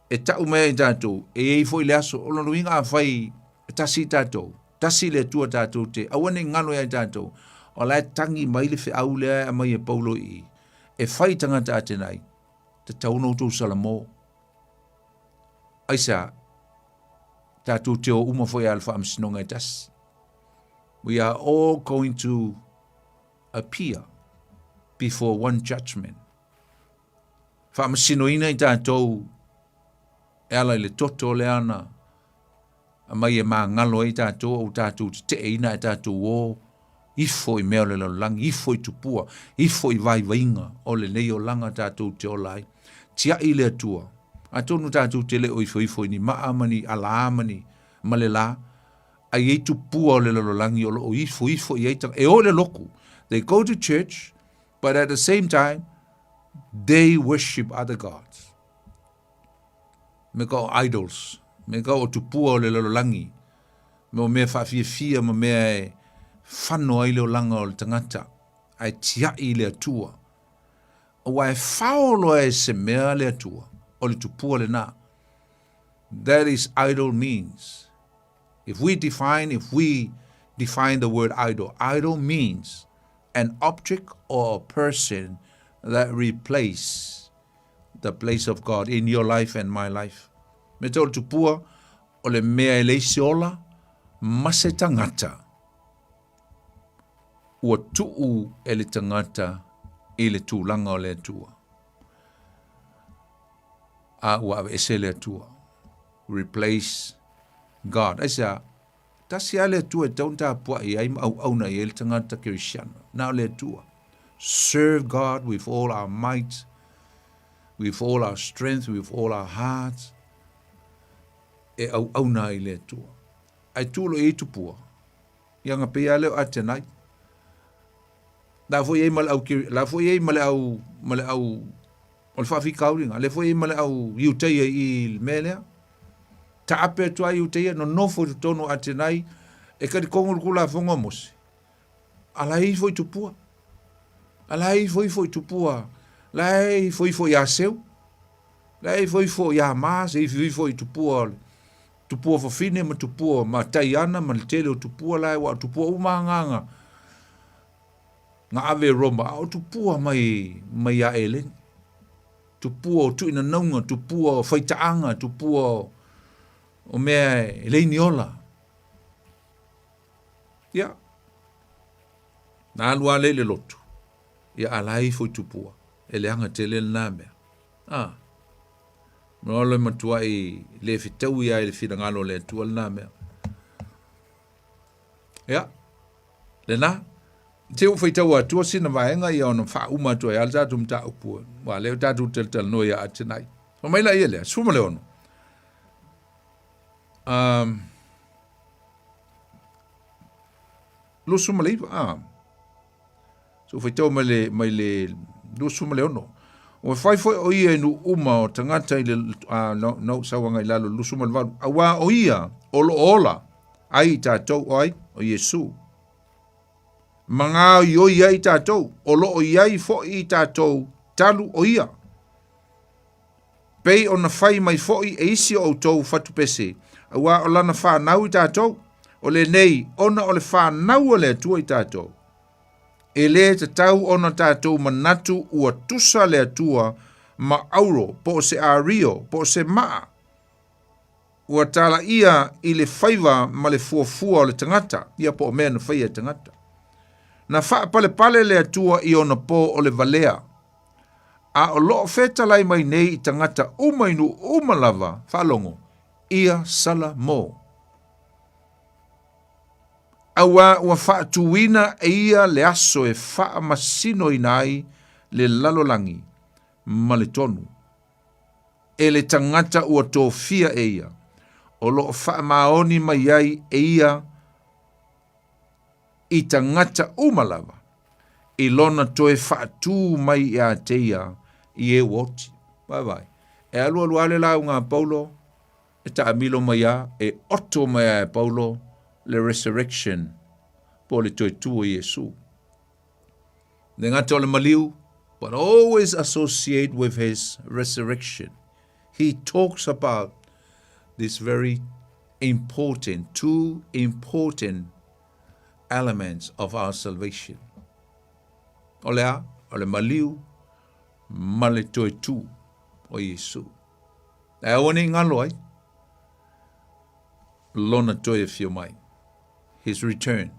e tau mai ai i tatou, e i ai foi le aso, o lona uiga afai e tasi i tatou, tasi le Atua tatou te, aua ne i galo ia i tatou, o la e tagi mai le feau lea e aumai e Paulo i i, e fai i tagata Atenai, tatau ona outou salamo. Aisea? Tatou te o uma foi lava i le faamasinoga e tasi. We are all going to appear before one judgment. Faamasinoina i tatou e ala i le toto lea na aumai e magalo ai tatou aua tatou teteeina ae tatou o ifo i mea o le lalolagi, ifo i tupua, ifo i vaivaiga o lenei olaga tatou te ola ai. Tiai le Atua. Atonu tatou te le o ifoifo i ni maa ma ni alā ma ni ma le lā, a i ai tupua o le lalolagi o lo o ifoifo i ai tagata. E o i le loku. They go to church, but at the same time, they worship other gods. Me ka o idols, me ka o tupua o le lalolagi, me o mea faafiafia ma mea e fano ai le olaga o le tagata, ae tiai i le Atua. Aua e fao loa e se mea le Atua, o le tupua lena. That is idol means. If we define, if we define the word idol, idol means an object or a person that replace the place of God in your life and my life. Me te o le tupua, o le mea e leai se ola ma se tagata. Ua tuu e le tagata i le tulaga o le Atua. A ua aveese le Atua. Replace God. Aisea? Tasi lava le Atua e tatau ona tapuai ai ma auauna i ai le tagata Kerisiano. Na o le Atua. Serve God with all our might, with all our strength, with all our heart. E auauna ai i le Atua. Ae tu loa i ai tupua. Ia na pei lava lea o Atenai. La foi i ai ma le au, la foi i ai ma le au, ma le au, o le faafitauli lena, lea foi e i ai ma le au Iutaia i le mea lea. Taape atu ai Iutaia, nonofo i totonu o Atenai, e talitonu le Tulafono a Mose, a la e ifo i tupua. A la e ifo ifo i tupua, la e ifo ifo ia Seu, la e ifo ifo ia Mars, e ifo ifo i tupua o le tupua fafine ma tupua ma Taiana ma le tele o tupua la e, aua o tupua uma agaga na ave e Roma, a o tupua mai, mai ia Eleni. Tupua o tuinanauga, tupua o faitaaga, tupua o, o mea e leai ni ola. Ia, na alu lava lea i le lotu, ia a la e ifo i tupua, e leaga tele lena mea. Ah, Olo e matuai le fetaui lava i le finagalo o le Atua lena mea. Ia, lena. Te ua faitau atua sina vaega ia ona faauma atu ai lava le tatou mataupu, aua lea ua tatou talatalanoa ia Atenai. Fai mai laia lea, 16. Um, 29, ah. So faitau mai le, mai le 26. Ua fai foi o ia i nuu uma o tagata i le, ah, no, no, sauaga i lalo, 28. Auā o ia o lo o ola ai i tatou, o ai? O Iesu. Ma gaoioi ai i tatou, o lo o i ai foi i tatou talu o ia. Pei ona fai mai foi e isi o outou fatupese, auā o lana fanau i tatou, o lenei ona o le fanau a le Atua i tatou. E lē tatau ona tatou manatu ua tusa le Atua ma auro po o se ario po o se maa. Ua talaia i le faiva ma le fuafua o le tagata, ia po o mea na faia e tagata. Na faapalepale le Atua i ona po o le valea, a o loo fetalai mai nei i tagata uma i nuu uma lava, faalogo, ia sala mo. Auā ua faatuina e ia le aso e faamasinoina ai le lalolagi ma le tonu. E le tagata ua tofia e ia, o lo o faamaoni mai ai e ia i tagata uma lava, i lona toe faatū mai iā te ia i e ua oti. Vaavaai, e alualu lava le lauga a Paulo, e taamilo mai a, e oto mai a e Paulo le resurrection po o le toe tū o Iesu. Le gata o le maliu, but always associate with his resurrection. He talks about this very important, two important elements of our salvation. O le a? O le maliu ma le toe tū o Iesu. Ae aua ne i galo ai lona toe afio mai. His return.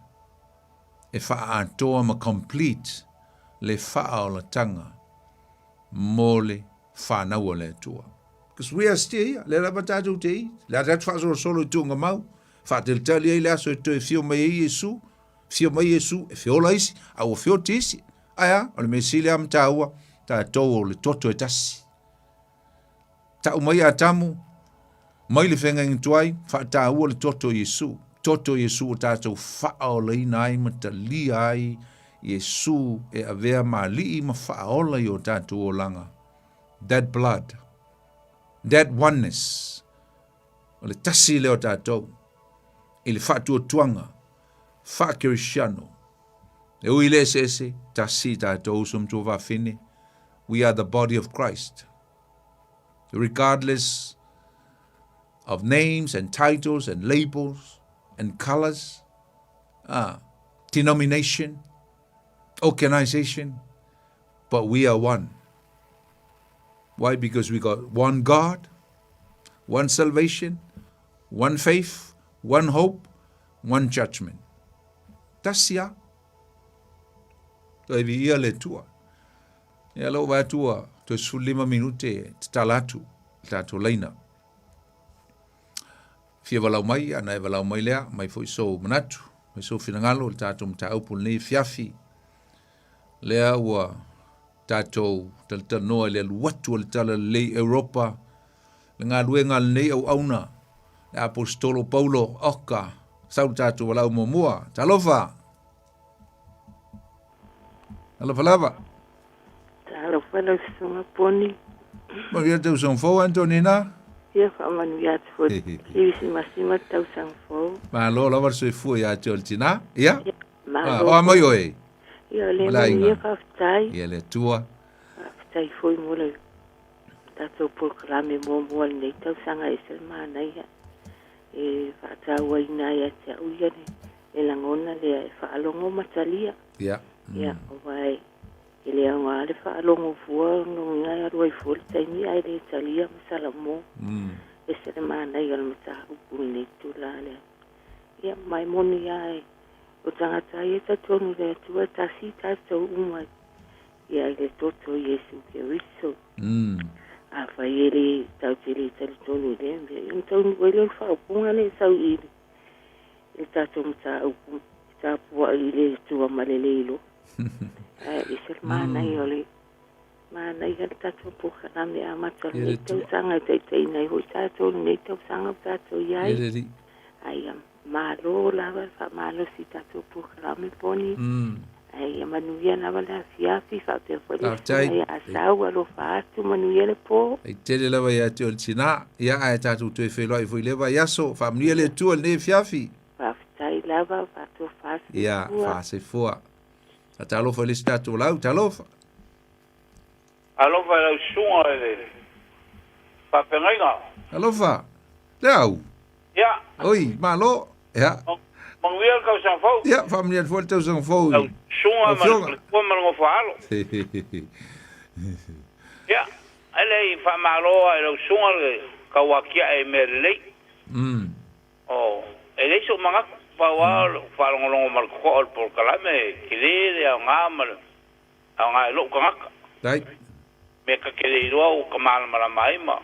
E faaatoa ma complete le faaolatanga mo le whanau o le Atua. Because we are still here. Le lava tātou te i. Le a tātou whaasolosolo i tuunga mau. Whaatelitali ai le aso e toe whio mai ai Iesu. Whio mai Iesu, e whiola isi, a ua whio te isi. Ae a, o le mea sili a mataua, tātou o le toto e tasi. Ta'u mai Atamu, mai le feagaiga tuai, fa'atāua le toto o Iesu. Toto o Iesu ua tātou fa'aolaina ai ma talia ai Iesu e avea ma Ali'i ma fa'aola i o tātou olaga. That blood, that oneness, o le tasi lea o tātou i le fa'atuatuaga fa'akerisiano. E ui i le eseese, tasi tātou uso ma tuafafine, we are the body of Christ. Regardless of names and titles and labels and colors, denomination, organization, but we are one. Why? Because we got one God, one salvation, one faith, one hope, one judgment. Tasi a. Toe viia le Atua. Ia lou vaai atu ua toe 15 minute e tatala atu le tatou laina. Fia valaau mai, ana e valaau mai lea, mai foi sou manatu, mai sou finagalo i le tatou mataupu i lenei afiafi. Lea ua tatou talatalanoa i le alu atu o le Talalelei i Europa, le galuega a lenei auauna, le Aposetolo Paulo, oka, sau le tatou valaau muamua. Talofa! Alofa lava. Talofa lau susuga Poni. Manuia le tausaga fou Antonina. Ia faamanuia atu foi Kirisimasi ma le tausaga fou. Malo lava le soifua ia te oe le tina. Ia. Malo. O a mai oe. Ia o lea manuia faafetai. Ia le Atua. Faafetai foi mo le tatou polokalame muamua i lenei tausaga e ese le manaia e faatauaina ai ia te au ia le le lagona lea e faalogo ma talia. Ia. Ia, aua e le aoga le faalogo fua lona uiga e alu ai fua le taimi ae le talia ma salamo. Ese le manaia o le mataupu i lenei itula lea. Ia, ma e moni lava e o tagata ia e talitonu i le Atua e tasi i tatou uma ia i le toto o Iesu Keriso. Afai e le tatou te le talitonu i lea mea, ia ona taunuu ai lea o le faaupuga lea e sau i le le tatou mataupu e tapuai i le Atua ma le le iloa. Ae ese le manaia o le manaia le tatou polokalame amata o lenei tausaga e taitaiina ai foi tatou i lenei tausaga ua tatou i ai. Ae ia malo lava le faamalosi i tatou polokalame Poni. Ae ia manuia lava le afiafi faapea foi le susuga ia Asau alofa atu manuia le po. E tele lava ia te oe le tina. Ia ae tatou toe feiloai foi i lea vaiaso. Faamanuia le Atua i lenei afiafi. Faafetai lava, faatofa soifua. Ia, faasoifua. Talofa i le isi tatou lau, talofa. Alofa i lau susuga i le faafeagaiga. Alofa. Le au. Ia. Oi, malo. Ia. Manuia le tausaga fou. Ia, faamanuia atu foi le tausaga fou. Lau susuga ma le faletua ma le nofoaalo. Ia, e le i faamalo lava i lau susuga le tauatiae i mea lelei. O, e leai sou manatu, pau lava o lou faalogologo ma le totoa o le polokalame, e tele le aoga ma le aoga i lou tagata. Mea ta te le iloa ua ta malamalama ai ma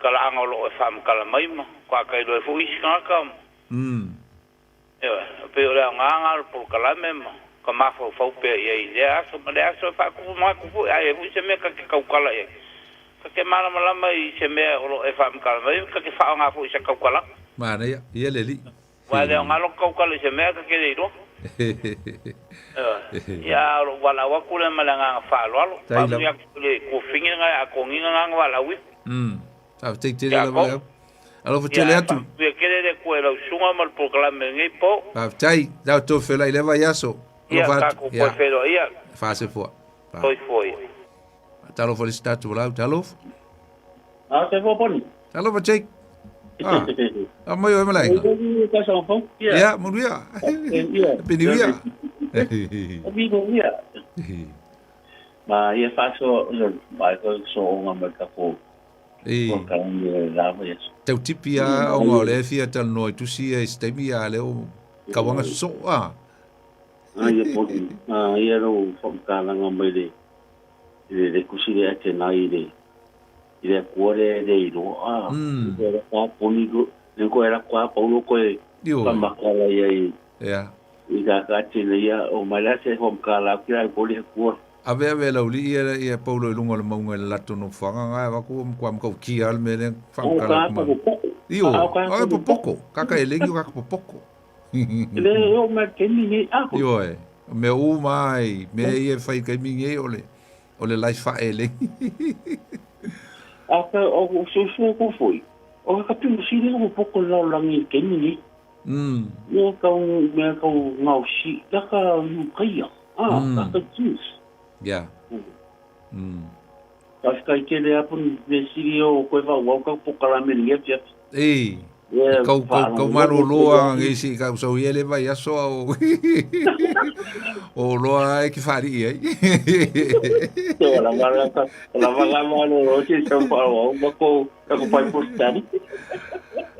talaaga o lo o e faamatala mai ma faatoa ta iloa ai foi isi tagata. Ioe, e pei o le aoga lena o le polokalame ma ka mafaufau pea i ai i lea aso ma lea aso e faatupu manatu foi, a i ai foi se mea ta te tautala i ai, ta te malamalama i se mea o lo o e faamatala mai ai, ta te faaaoga foi i se tautalaga. Manaia, ia le alii. Aua e le aoga lou tautala i se mea ta te le iloa. Ioe, ia a o lou valaau atu lea ma le agaga faaaloalo. Faamanuia atu i le tuafafine lena e atogiga lena na valaau ifo. Faafetai tele lava Leau. Alofa tele atu. Ia tele le Atua i lau susuga ma le polokalame i lenei po. Faafetai. Tau tou feiloai i lea vaiaso. Ia tatou toe feiloai ia. Faasefoa. Soifua ia. Talofa i le isi tatou valaau. Talofa. Ah, te fua poni. Talofa Jake. Ah. Ah, mai oe malainga. Ia, manuia. Happy New Year. Happy New Year. Ma ia faasoa, ma e soonga mai takou E. Tau tipi a ona o lea e fia talanoa i tusi ia i se taimi a lea o kauaga sosoo a. A ia poni, a ia lou faamatalaga mai le le le tusi lea e te nai i le i le Atua lea e le iloa a. Le ka poni le koe la koa paulo koe faamatala ia i i ka ka tena ia o mai la se faamatala ki ai poli Atua. Ave ave e Laulii ia ia Paulo i luga o le mauga i le latou nofoaga nga e avatu ua matua matautia lava le mea lea faamatala atu ma Ioe, o e popoko, kaka elegi o kaka popoko. Ioe, o mea uma lava i mea ia e fai i le taimi nei o le o le life faaelegi. Ia. Faafetai tele a puni mea sili o koe wauau kau pokalame ni afiafi. Ei, kau, kau, kau malolo a ngei si kau sau ia le vai aso a o o loa ai ki whaari ai. Te wala wala ka, wala wala malolo si sau wauau ma ko ka ko pai postari.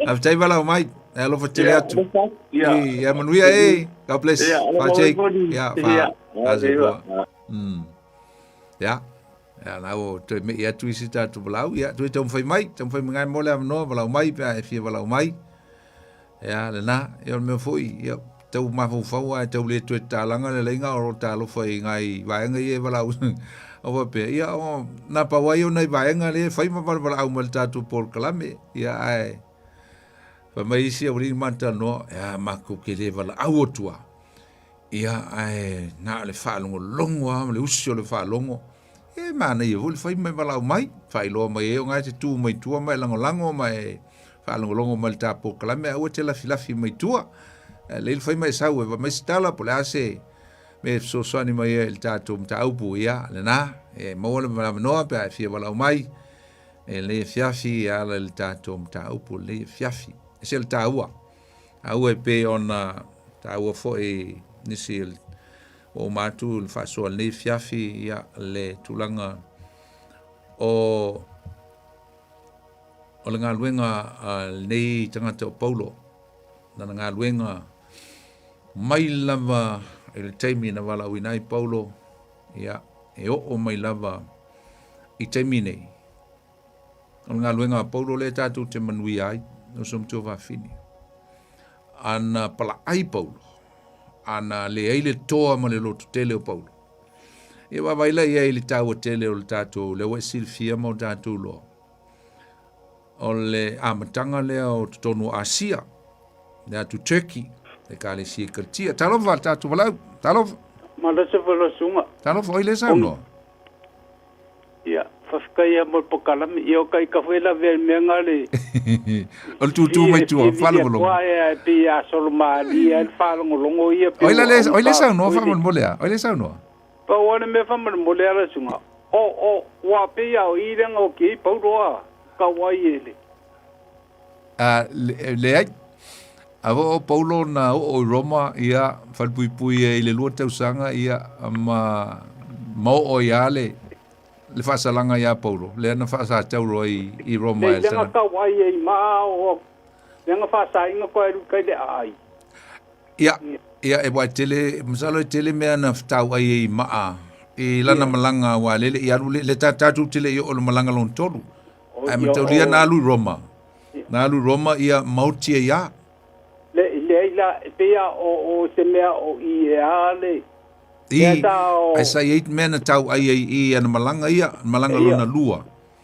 Aftai wala mai, e alofa tele atu. Ia, ia manuia e. God bless. Fa Jake. Ia, fa. Fa. Ia. Ia, na ua toe mei atu isi tātou walau. Ia, toe taumafai mai, taumafai mai ngai mo le avanoa, walau mai pe a e fia walau mai. Ia, lena, ia o le mea foi, ia, tau mafaufau a e tau le toe tatalaga le laina o lo talofa i ngai vaega ia e walau. O faapea, ia, o, na pau ai o nai vaega le fai ma walawalaau ma le tātou polokalame. Ia, ae, fai mai isi au alii ma talanoa, ia, matou te le walaau atu a. Ia, ae na o le faalogologo lava ma le usi o le faalogo, e manaia foi le fai ma e valaau mai, faailoa mai ai o na e te tu mai tua ma e lagolago ma e faalogologo mai i le ta polokalame, ae aua e te lafilafi mai tua. Ae lelei le fai ma e sau e vaai mai se tala po o le a se mea e fesoasoani mai ai i le tatou mataupu, ia, lena, e maua le avanoa pe a e fia valaau mai i lenei afiafi e ala i le tatou mataupu i lenei afiafi. E ese le taua. Aua e pei ona taua foi nisi ua uma atu le faasoa lenei afiafi, ia, le tulaga o o le galuega a lenei tagata o Paulo, lana galuega mai lava i le taimi na valaauina ai Paulo, ia, e oo mai lava i taimi nei. O le galuega a Paulo lea tatou te manuia ai, o so matua fafine. Ana palaai Paulo, ana leai le toa ma le loto tele o Paulo. Ia vaavaai la i ai i le taua tele o le tatou, lea ua e silafia ma o tatou loa. O le amataga lea o totonu o Asia, le atu Turkey, le Ekalesia i Kalitia. Talofa le tatou valaau, talofa. Malose foi lau susuga. Talofa, oi le saunoa. Ia, faafetai ia mo le pokalame. Ia o kai ka foi lavea i le mea nga le O le tūtū mai tua, faalogologo. Ia e pei a solomalie ai le faalogologo ia pei. Oi la le oi le saunoa faamolemole a. Oi le saunoa. Pau o le mea faamolemole a la susuga. O o ua pei a o i le nga o ki pau loa kau ai e le. A leai. A o Paulo na oo i Roma ia falepuipui ai i le 2 tausaga ia ma ma oo ai lava le le faasalaga iā Paulo, lea na faasatauro ai i Roma e le lenga tauai ai ma o lenga faasaina koe alu i kai le aai. Ia, ia e ua tele, masalo e tele mea na fetauai ai i maa i lana malaga aua lele i alu le, le tatou te le i oo i le malaga lona tolu. Ae mataulia na alu i Roma. Na alu i Roma ia maoti ai a. Le, leai la, e pei a o, o se mea o i e a le, I, ae sa i ai mea na tauai ai i ana malaga ia, malaga lona lua.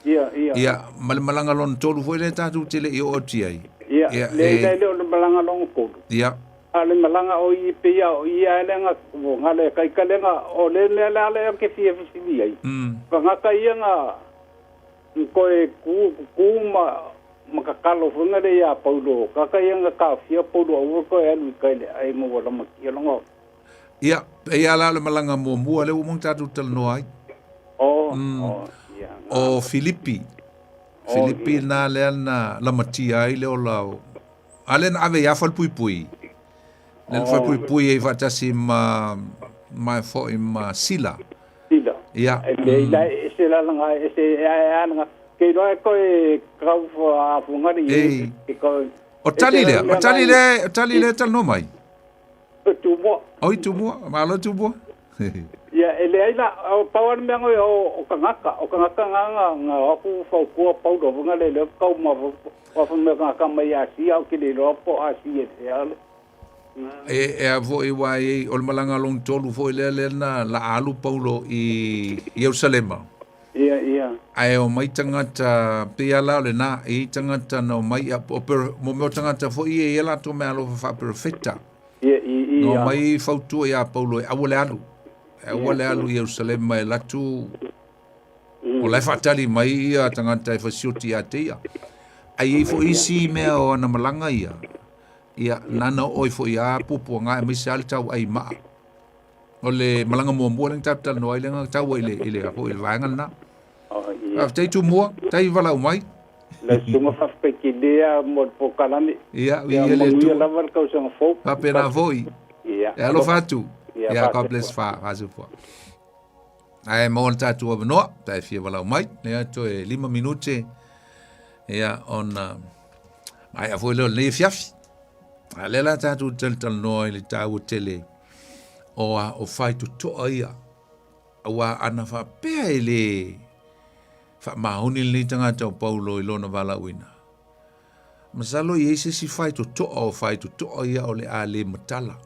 Ia, ia. Ia, ma le malaga lona tolu foi lea tatou te le i oo atu i ai. Ia, ia leai la e le o le malaga lona tolu. Ia. A o le malaga o i pei a o ia e lenga o ngale kai ka lenga o le mea le ale o ke fia fesili ai. Tagata ia nga koe ku ku ma ma kakalo foi nga le ia Paulo kaka ia nga taofia Paulo aua koe alu i kai le ai mo wala makia longa. Ia, pei lava la o le malaga muamua lea ua uma ona tatou talanoa ai. Oh, oh, ia. O Filipi. Filipi na lea na lamatia ai le ola o... A lea na ave ia Falepuipui. Lea na Falepuipui ai faatasi ma ma foi ma Sila. Sila. Ia. E le ila e se la langa e se e a langa ke iloa e koe kau a fungari e koe. O tali lea, o tali lea, o tali lea talanoa mai. O Tumua. Oi Tumua, malo Tumua. Ia, e leai la, o pau lava le mea ngoi o tagata, o tagata na na na o atu fautua Paulo faiga le lea kau ma wa fai mai tagata mai Asia ou te le iloa po o Asia i fea le. E e a foi ua i o le malaga lona tolu foi lea lea na la alu Paulo i Ierusalema. Ia, ia. Ae omai tagata, pei lava la o lena, e i ai tagata na omai, o per, mo mea o tagata foi ia e i ai latou meaalofa faaperofeta. Ia, i, i, Na omai fautua iā Paulo e aua le alu, e aua le alu i Ierusalema e alu atu, o la e faatali mai ia tagata e fasioti ia te ia. Ae i ai foi isi mea o ana malaga ia, ia, nana oo ai foi lava puapuaga aemaise lava le tauai maa. O le malaga muamua lea na tatou talanoa ai lea na tau ai i le, i le, i le vaega lena. Faafetai Tumua, tai valaau mai. Lau susuga faafetai tele lava mo le polokalame. Ia, viia le Atua. Manuia lava le tausaga fou. Faapena foi. Ia. E alofa atu. Ia, God bless fa, faasufua. Ae maua le tatou avanoa, pe a e fia valaau mai. Lea toe 5 minute, ia, ona maea foi lea o lenei afiafi. A lea la tatou talatalanoa i le taua tele o a o faitotoa ia. Aua ana faapea e le faamaoni lenei tagata o Paulo i lona valaauina. Masalo e i ai se isi faitotoa o faitotoa ia o le a le matala.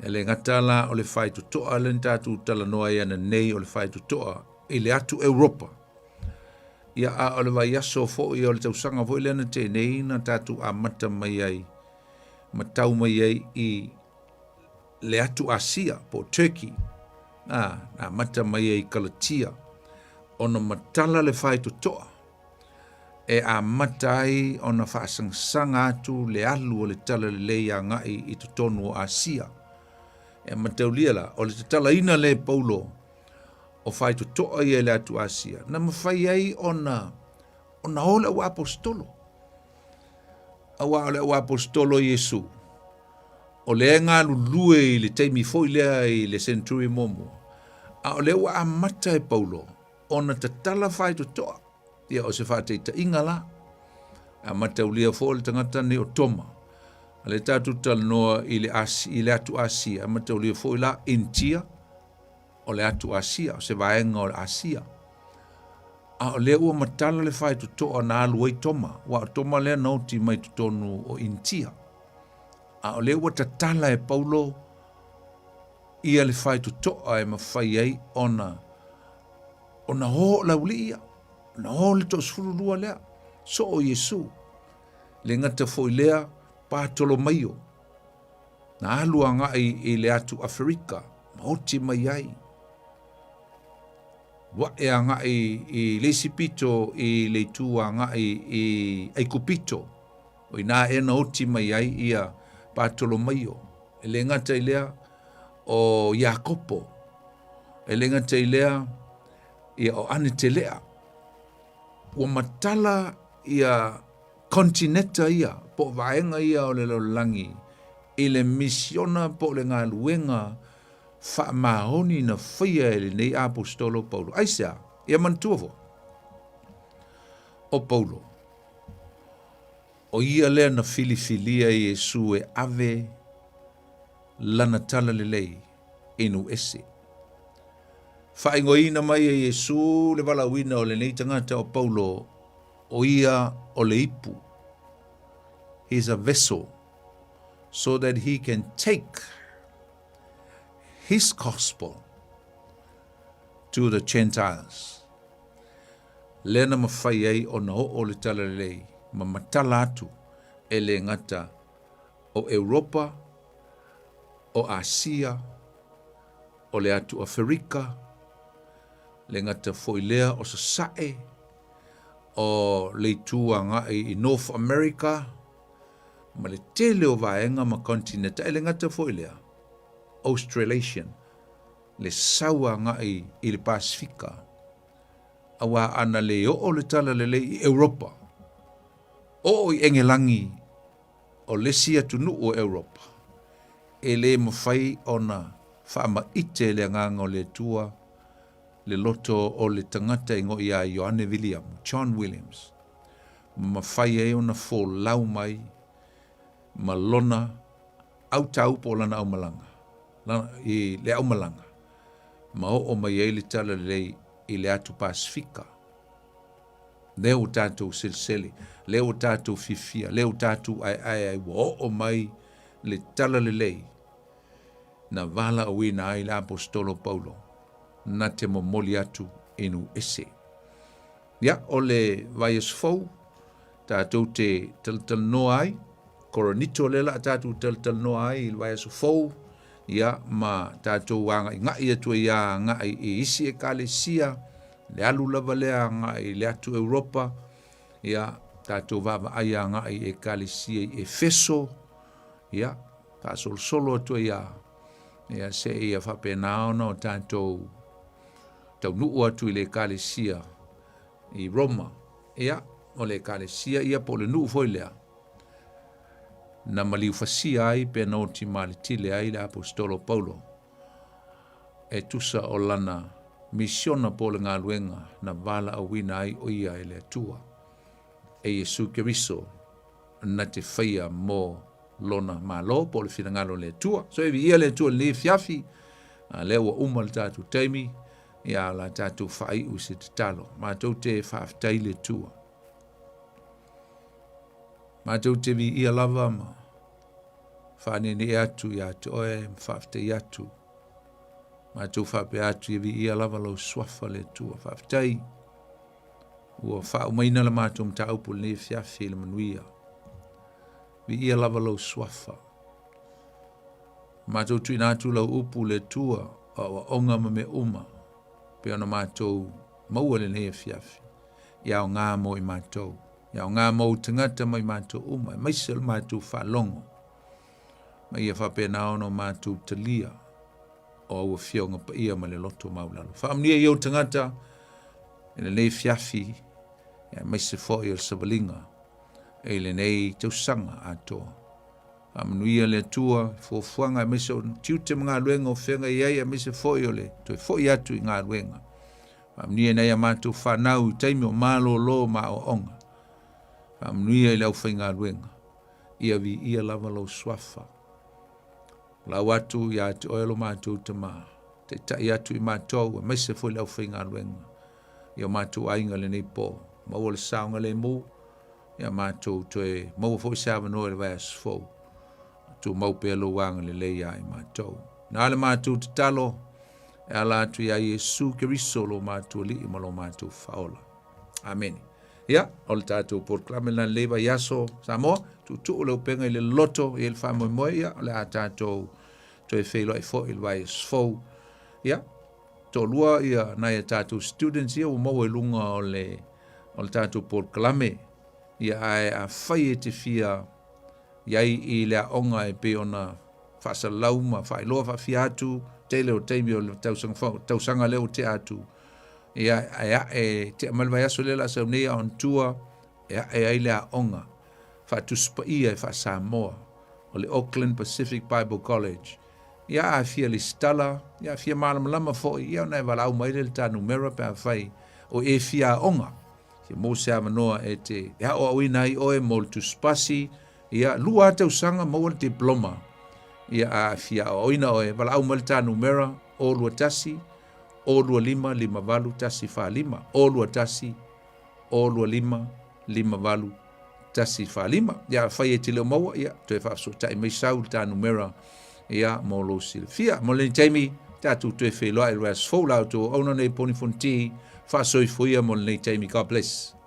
E le gata la o le faitotoa lea na tatou talanoa ai ananei o le faitotoa i le atu Europa. Ia a o le vaiaso foi o le tausaga foi lea na tea nei na tatou amata mai ai ma tau mai ai i le atu Asia po o Turkey, a, na amata mai ai i Kalatia, ona matala le faitotoa e amata ai ona faasangasaga atu le alu o le talalelei agai i totonu o Asia. E mataulia la, o le tatalaina lea e Paulo o faitotoa ia i le atu Asia, na mafai ai ona ona o le auaposetolo. Aua o le auaposetolo o Iesu, o lea e galulue i le taimi foi lea i le century muamua, a o lea ua amata e Paulo ona tatala faitotoa. Ia, o se faataitaiga la, a mataulia foi le tagata lenei o Toma, a lea tatou talanoa i le, Asi, i le atu Asia, a mataulia foi la Intia, o le atu Asia, o se vaega o le Asia. A o lea ua matala le faitotoa na alu ai Toma, aua o Toma lea na oti mai totonu o Initia. A o lea ua tatala e Paulo ia le faitotoa e mafai ai ona ona o le aualii ia, ona o le toasefululua lea, soo Iesu. Le gata foi lea, Patolomaio, na alu agai i le atu Aferika, ma oti mai ai. Wa'e agai i le isi pito i le itu agai i Aikupito, o inā ea na oti mai ai ia Patolomaio. E le gata i lea, o Iakopo, e le gata i lea, ia o Anetelea. Ua matala ia kontineta ia, po o vaega ia o le lalolagi i le misiona po o le galuega faamaoni na faia e lenei Aposetolo o Paulo. Aisea? Ia manatua foi, o Paulo, o ia lea na filifilia e Iesu e ave lana talalelei i nuu ese. Faaigoaina mai e Iesu le valaauina o lenei tagata o Paulo, o ia o le ipu. He is a vessel so that he can take his gospel to the Gentiles. Lea na mafai ai ona oo le talalelei ma matala atu e le gata o Europa, o Asia, o le atu Aferika, le gata foi lea o Sasae, o le itu agai i North America, ma le tele o vaega ma kontineta, e le gata foi lea, Australasian, le sau agai i le Pasifika, auā ana le oo le talalelei i Europa, oo i Engelagi o le isi atunuu o Europa, e le mafai ona faamaite e le Agaga o le Atua le loto o le tagata i ngo iā Ioane Viliamu, John Williams, ma mafai ai ona folau mai ma lona autau po o lana aumalaga, i le aumalaga, ma oo mai ai le talalelei i le atu Pasifika. Lea ua tatou selesele, lea ua tatou fiafia, lea ua tatou aeae ai, ua oo mai le talalelei na valaauina ai le Aposetolo Paulo na te momoli atu i nuu ese. Ia, o le vaiaso fou, tatou te talatalanoa ai, Korinito lea la tatou talatalanoa ai i le vaiaso fou, ia, ma tatou agaigai atu ai agai i isi ekalesia, le alu lava lea agai i le atu Europa, ia, tatou vaavaai agai i ekalesia i Efeso, ia, faasolosolo atu ai a, ia, seia faapena ona o tatou taunuu atu i le ekalesia i Roma. Ia, o le ekalesia ia po o le nuu foi lea, na maliufasia ai pe na oti maletile ai le Aposetolo Paulo e tusa o lana misiona po o le galuega na valaauina ai o ia e le Atua, e Iesu Keriso na te faia mo lona Malo po o le finagalo o le Atua. So e viia le Atua i lenei afiafi, a lea ua uma le tatou taimi, ia la tatou faaiu i se tatalo. Matou te faafetai le Atua. Matou te viia lava ma faaneenee atu ia te oe ma faafetai atu. Matou faapea atu ia viia lava lou suafa le Atua. Faafetai ua faaumaina le matou mataupu lenei afiafi i le manuia. Viia lava lou suafa. Matou tuuina atu lau upu le Atua o aoaoga ma mea uma pei ona matou maua lenei afiafi. Ia aoga mo i matou. Ia aoga mo ou tagata ma i matou uma, aemaise o le matou faalogo. Ma ia faapena ona o matou talia o au afioga paia ma le loto maulalo. Faamanuia i ou tagata i lenei afiafi, aemaise foi o le savaliga i lenei tausaga atoa. Faamanuia le Atua i fuafuaga aemaise o tiute ma galuega o feagai ai aemaise foi o le toe foi atu i galuega. Faamanuia i nai a matou fanau i taimi o malōlō ma aoaoga. Faamanuia i le aufaigaluega. Ia viia lava lou suafa. Lau atu ia te oe lo matou Tamā. Taitai atu i matou aemaise foi le aufaigaluega i o matou aiga lenei pō. Maua le saogalemu ia matou toe maua foi se avanoa i le vaiaso fou. Tumau pea lou agalelei ia i matou. Na le matou tatalo e ala atu iā Iesu Keriso lo matou Alii ma lo matou Faaola. Amene. Ia, o le tatou polokalame lena lenei vaiaso Samoa, tuutuu le upega i le loloto i le faamoemoe, ia, o le a tatou toe feiloai foi i le vaiaso fou. Ia, toalua ia nai a tatou students ia ua maua i luga o le o le tatou polokalame. Ia, ae afai e te fia i ai i le aoga e pei ona faasalalau ma faailoa faafia atu tele o taimi o le tausaga fou, tausaga lea ua tea atu. Ia, e ae tea mai le vaiaso lea la sau nei a on tua, e ae ai le aoga Faatusi Paia e faa-Samoa o le Auckland Pacific Bible College. Ia, a fia lesitala, ia, a fia malamalama foi, ia, ona e valaau mai lea i le ta numera pe afai O e fia aoga, fia maua se avanoa e te e aoaoina ai oe mo le tusipasi, ia, lua lava tausaga maua le diploma. Ia, a fia aoaoina oe, valaau mai le ta numera, 021 025 58 145, 021 025 58 145. Ia, afai e te le o maua, ia, toe faafesootai mai sau i le ta numera, ia, mo lou silafia. Mo lenei taimi, tatou toe feiloai i le aso fou, la outou auauna nei Poni Fonoti, faasoifua ia mo lenei taimi. God bless.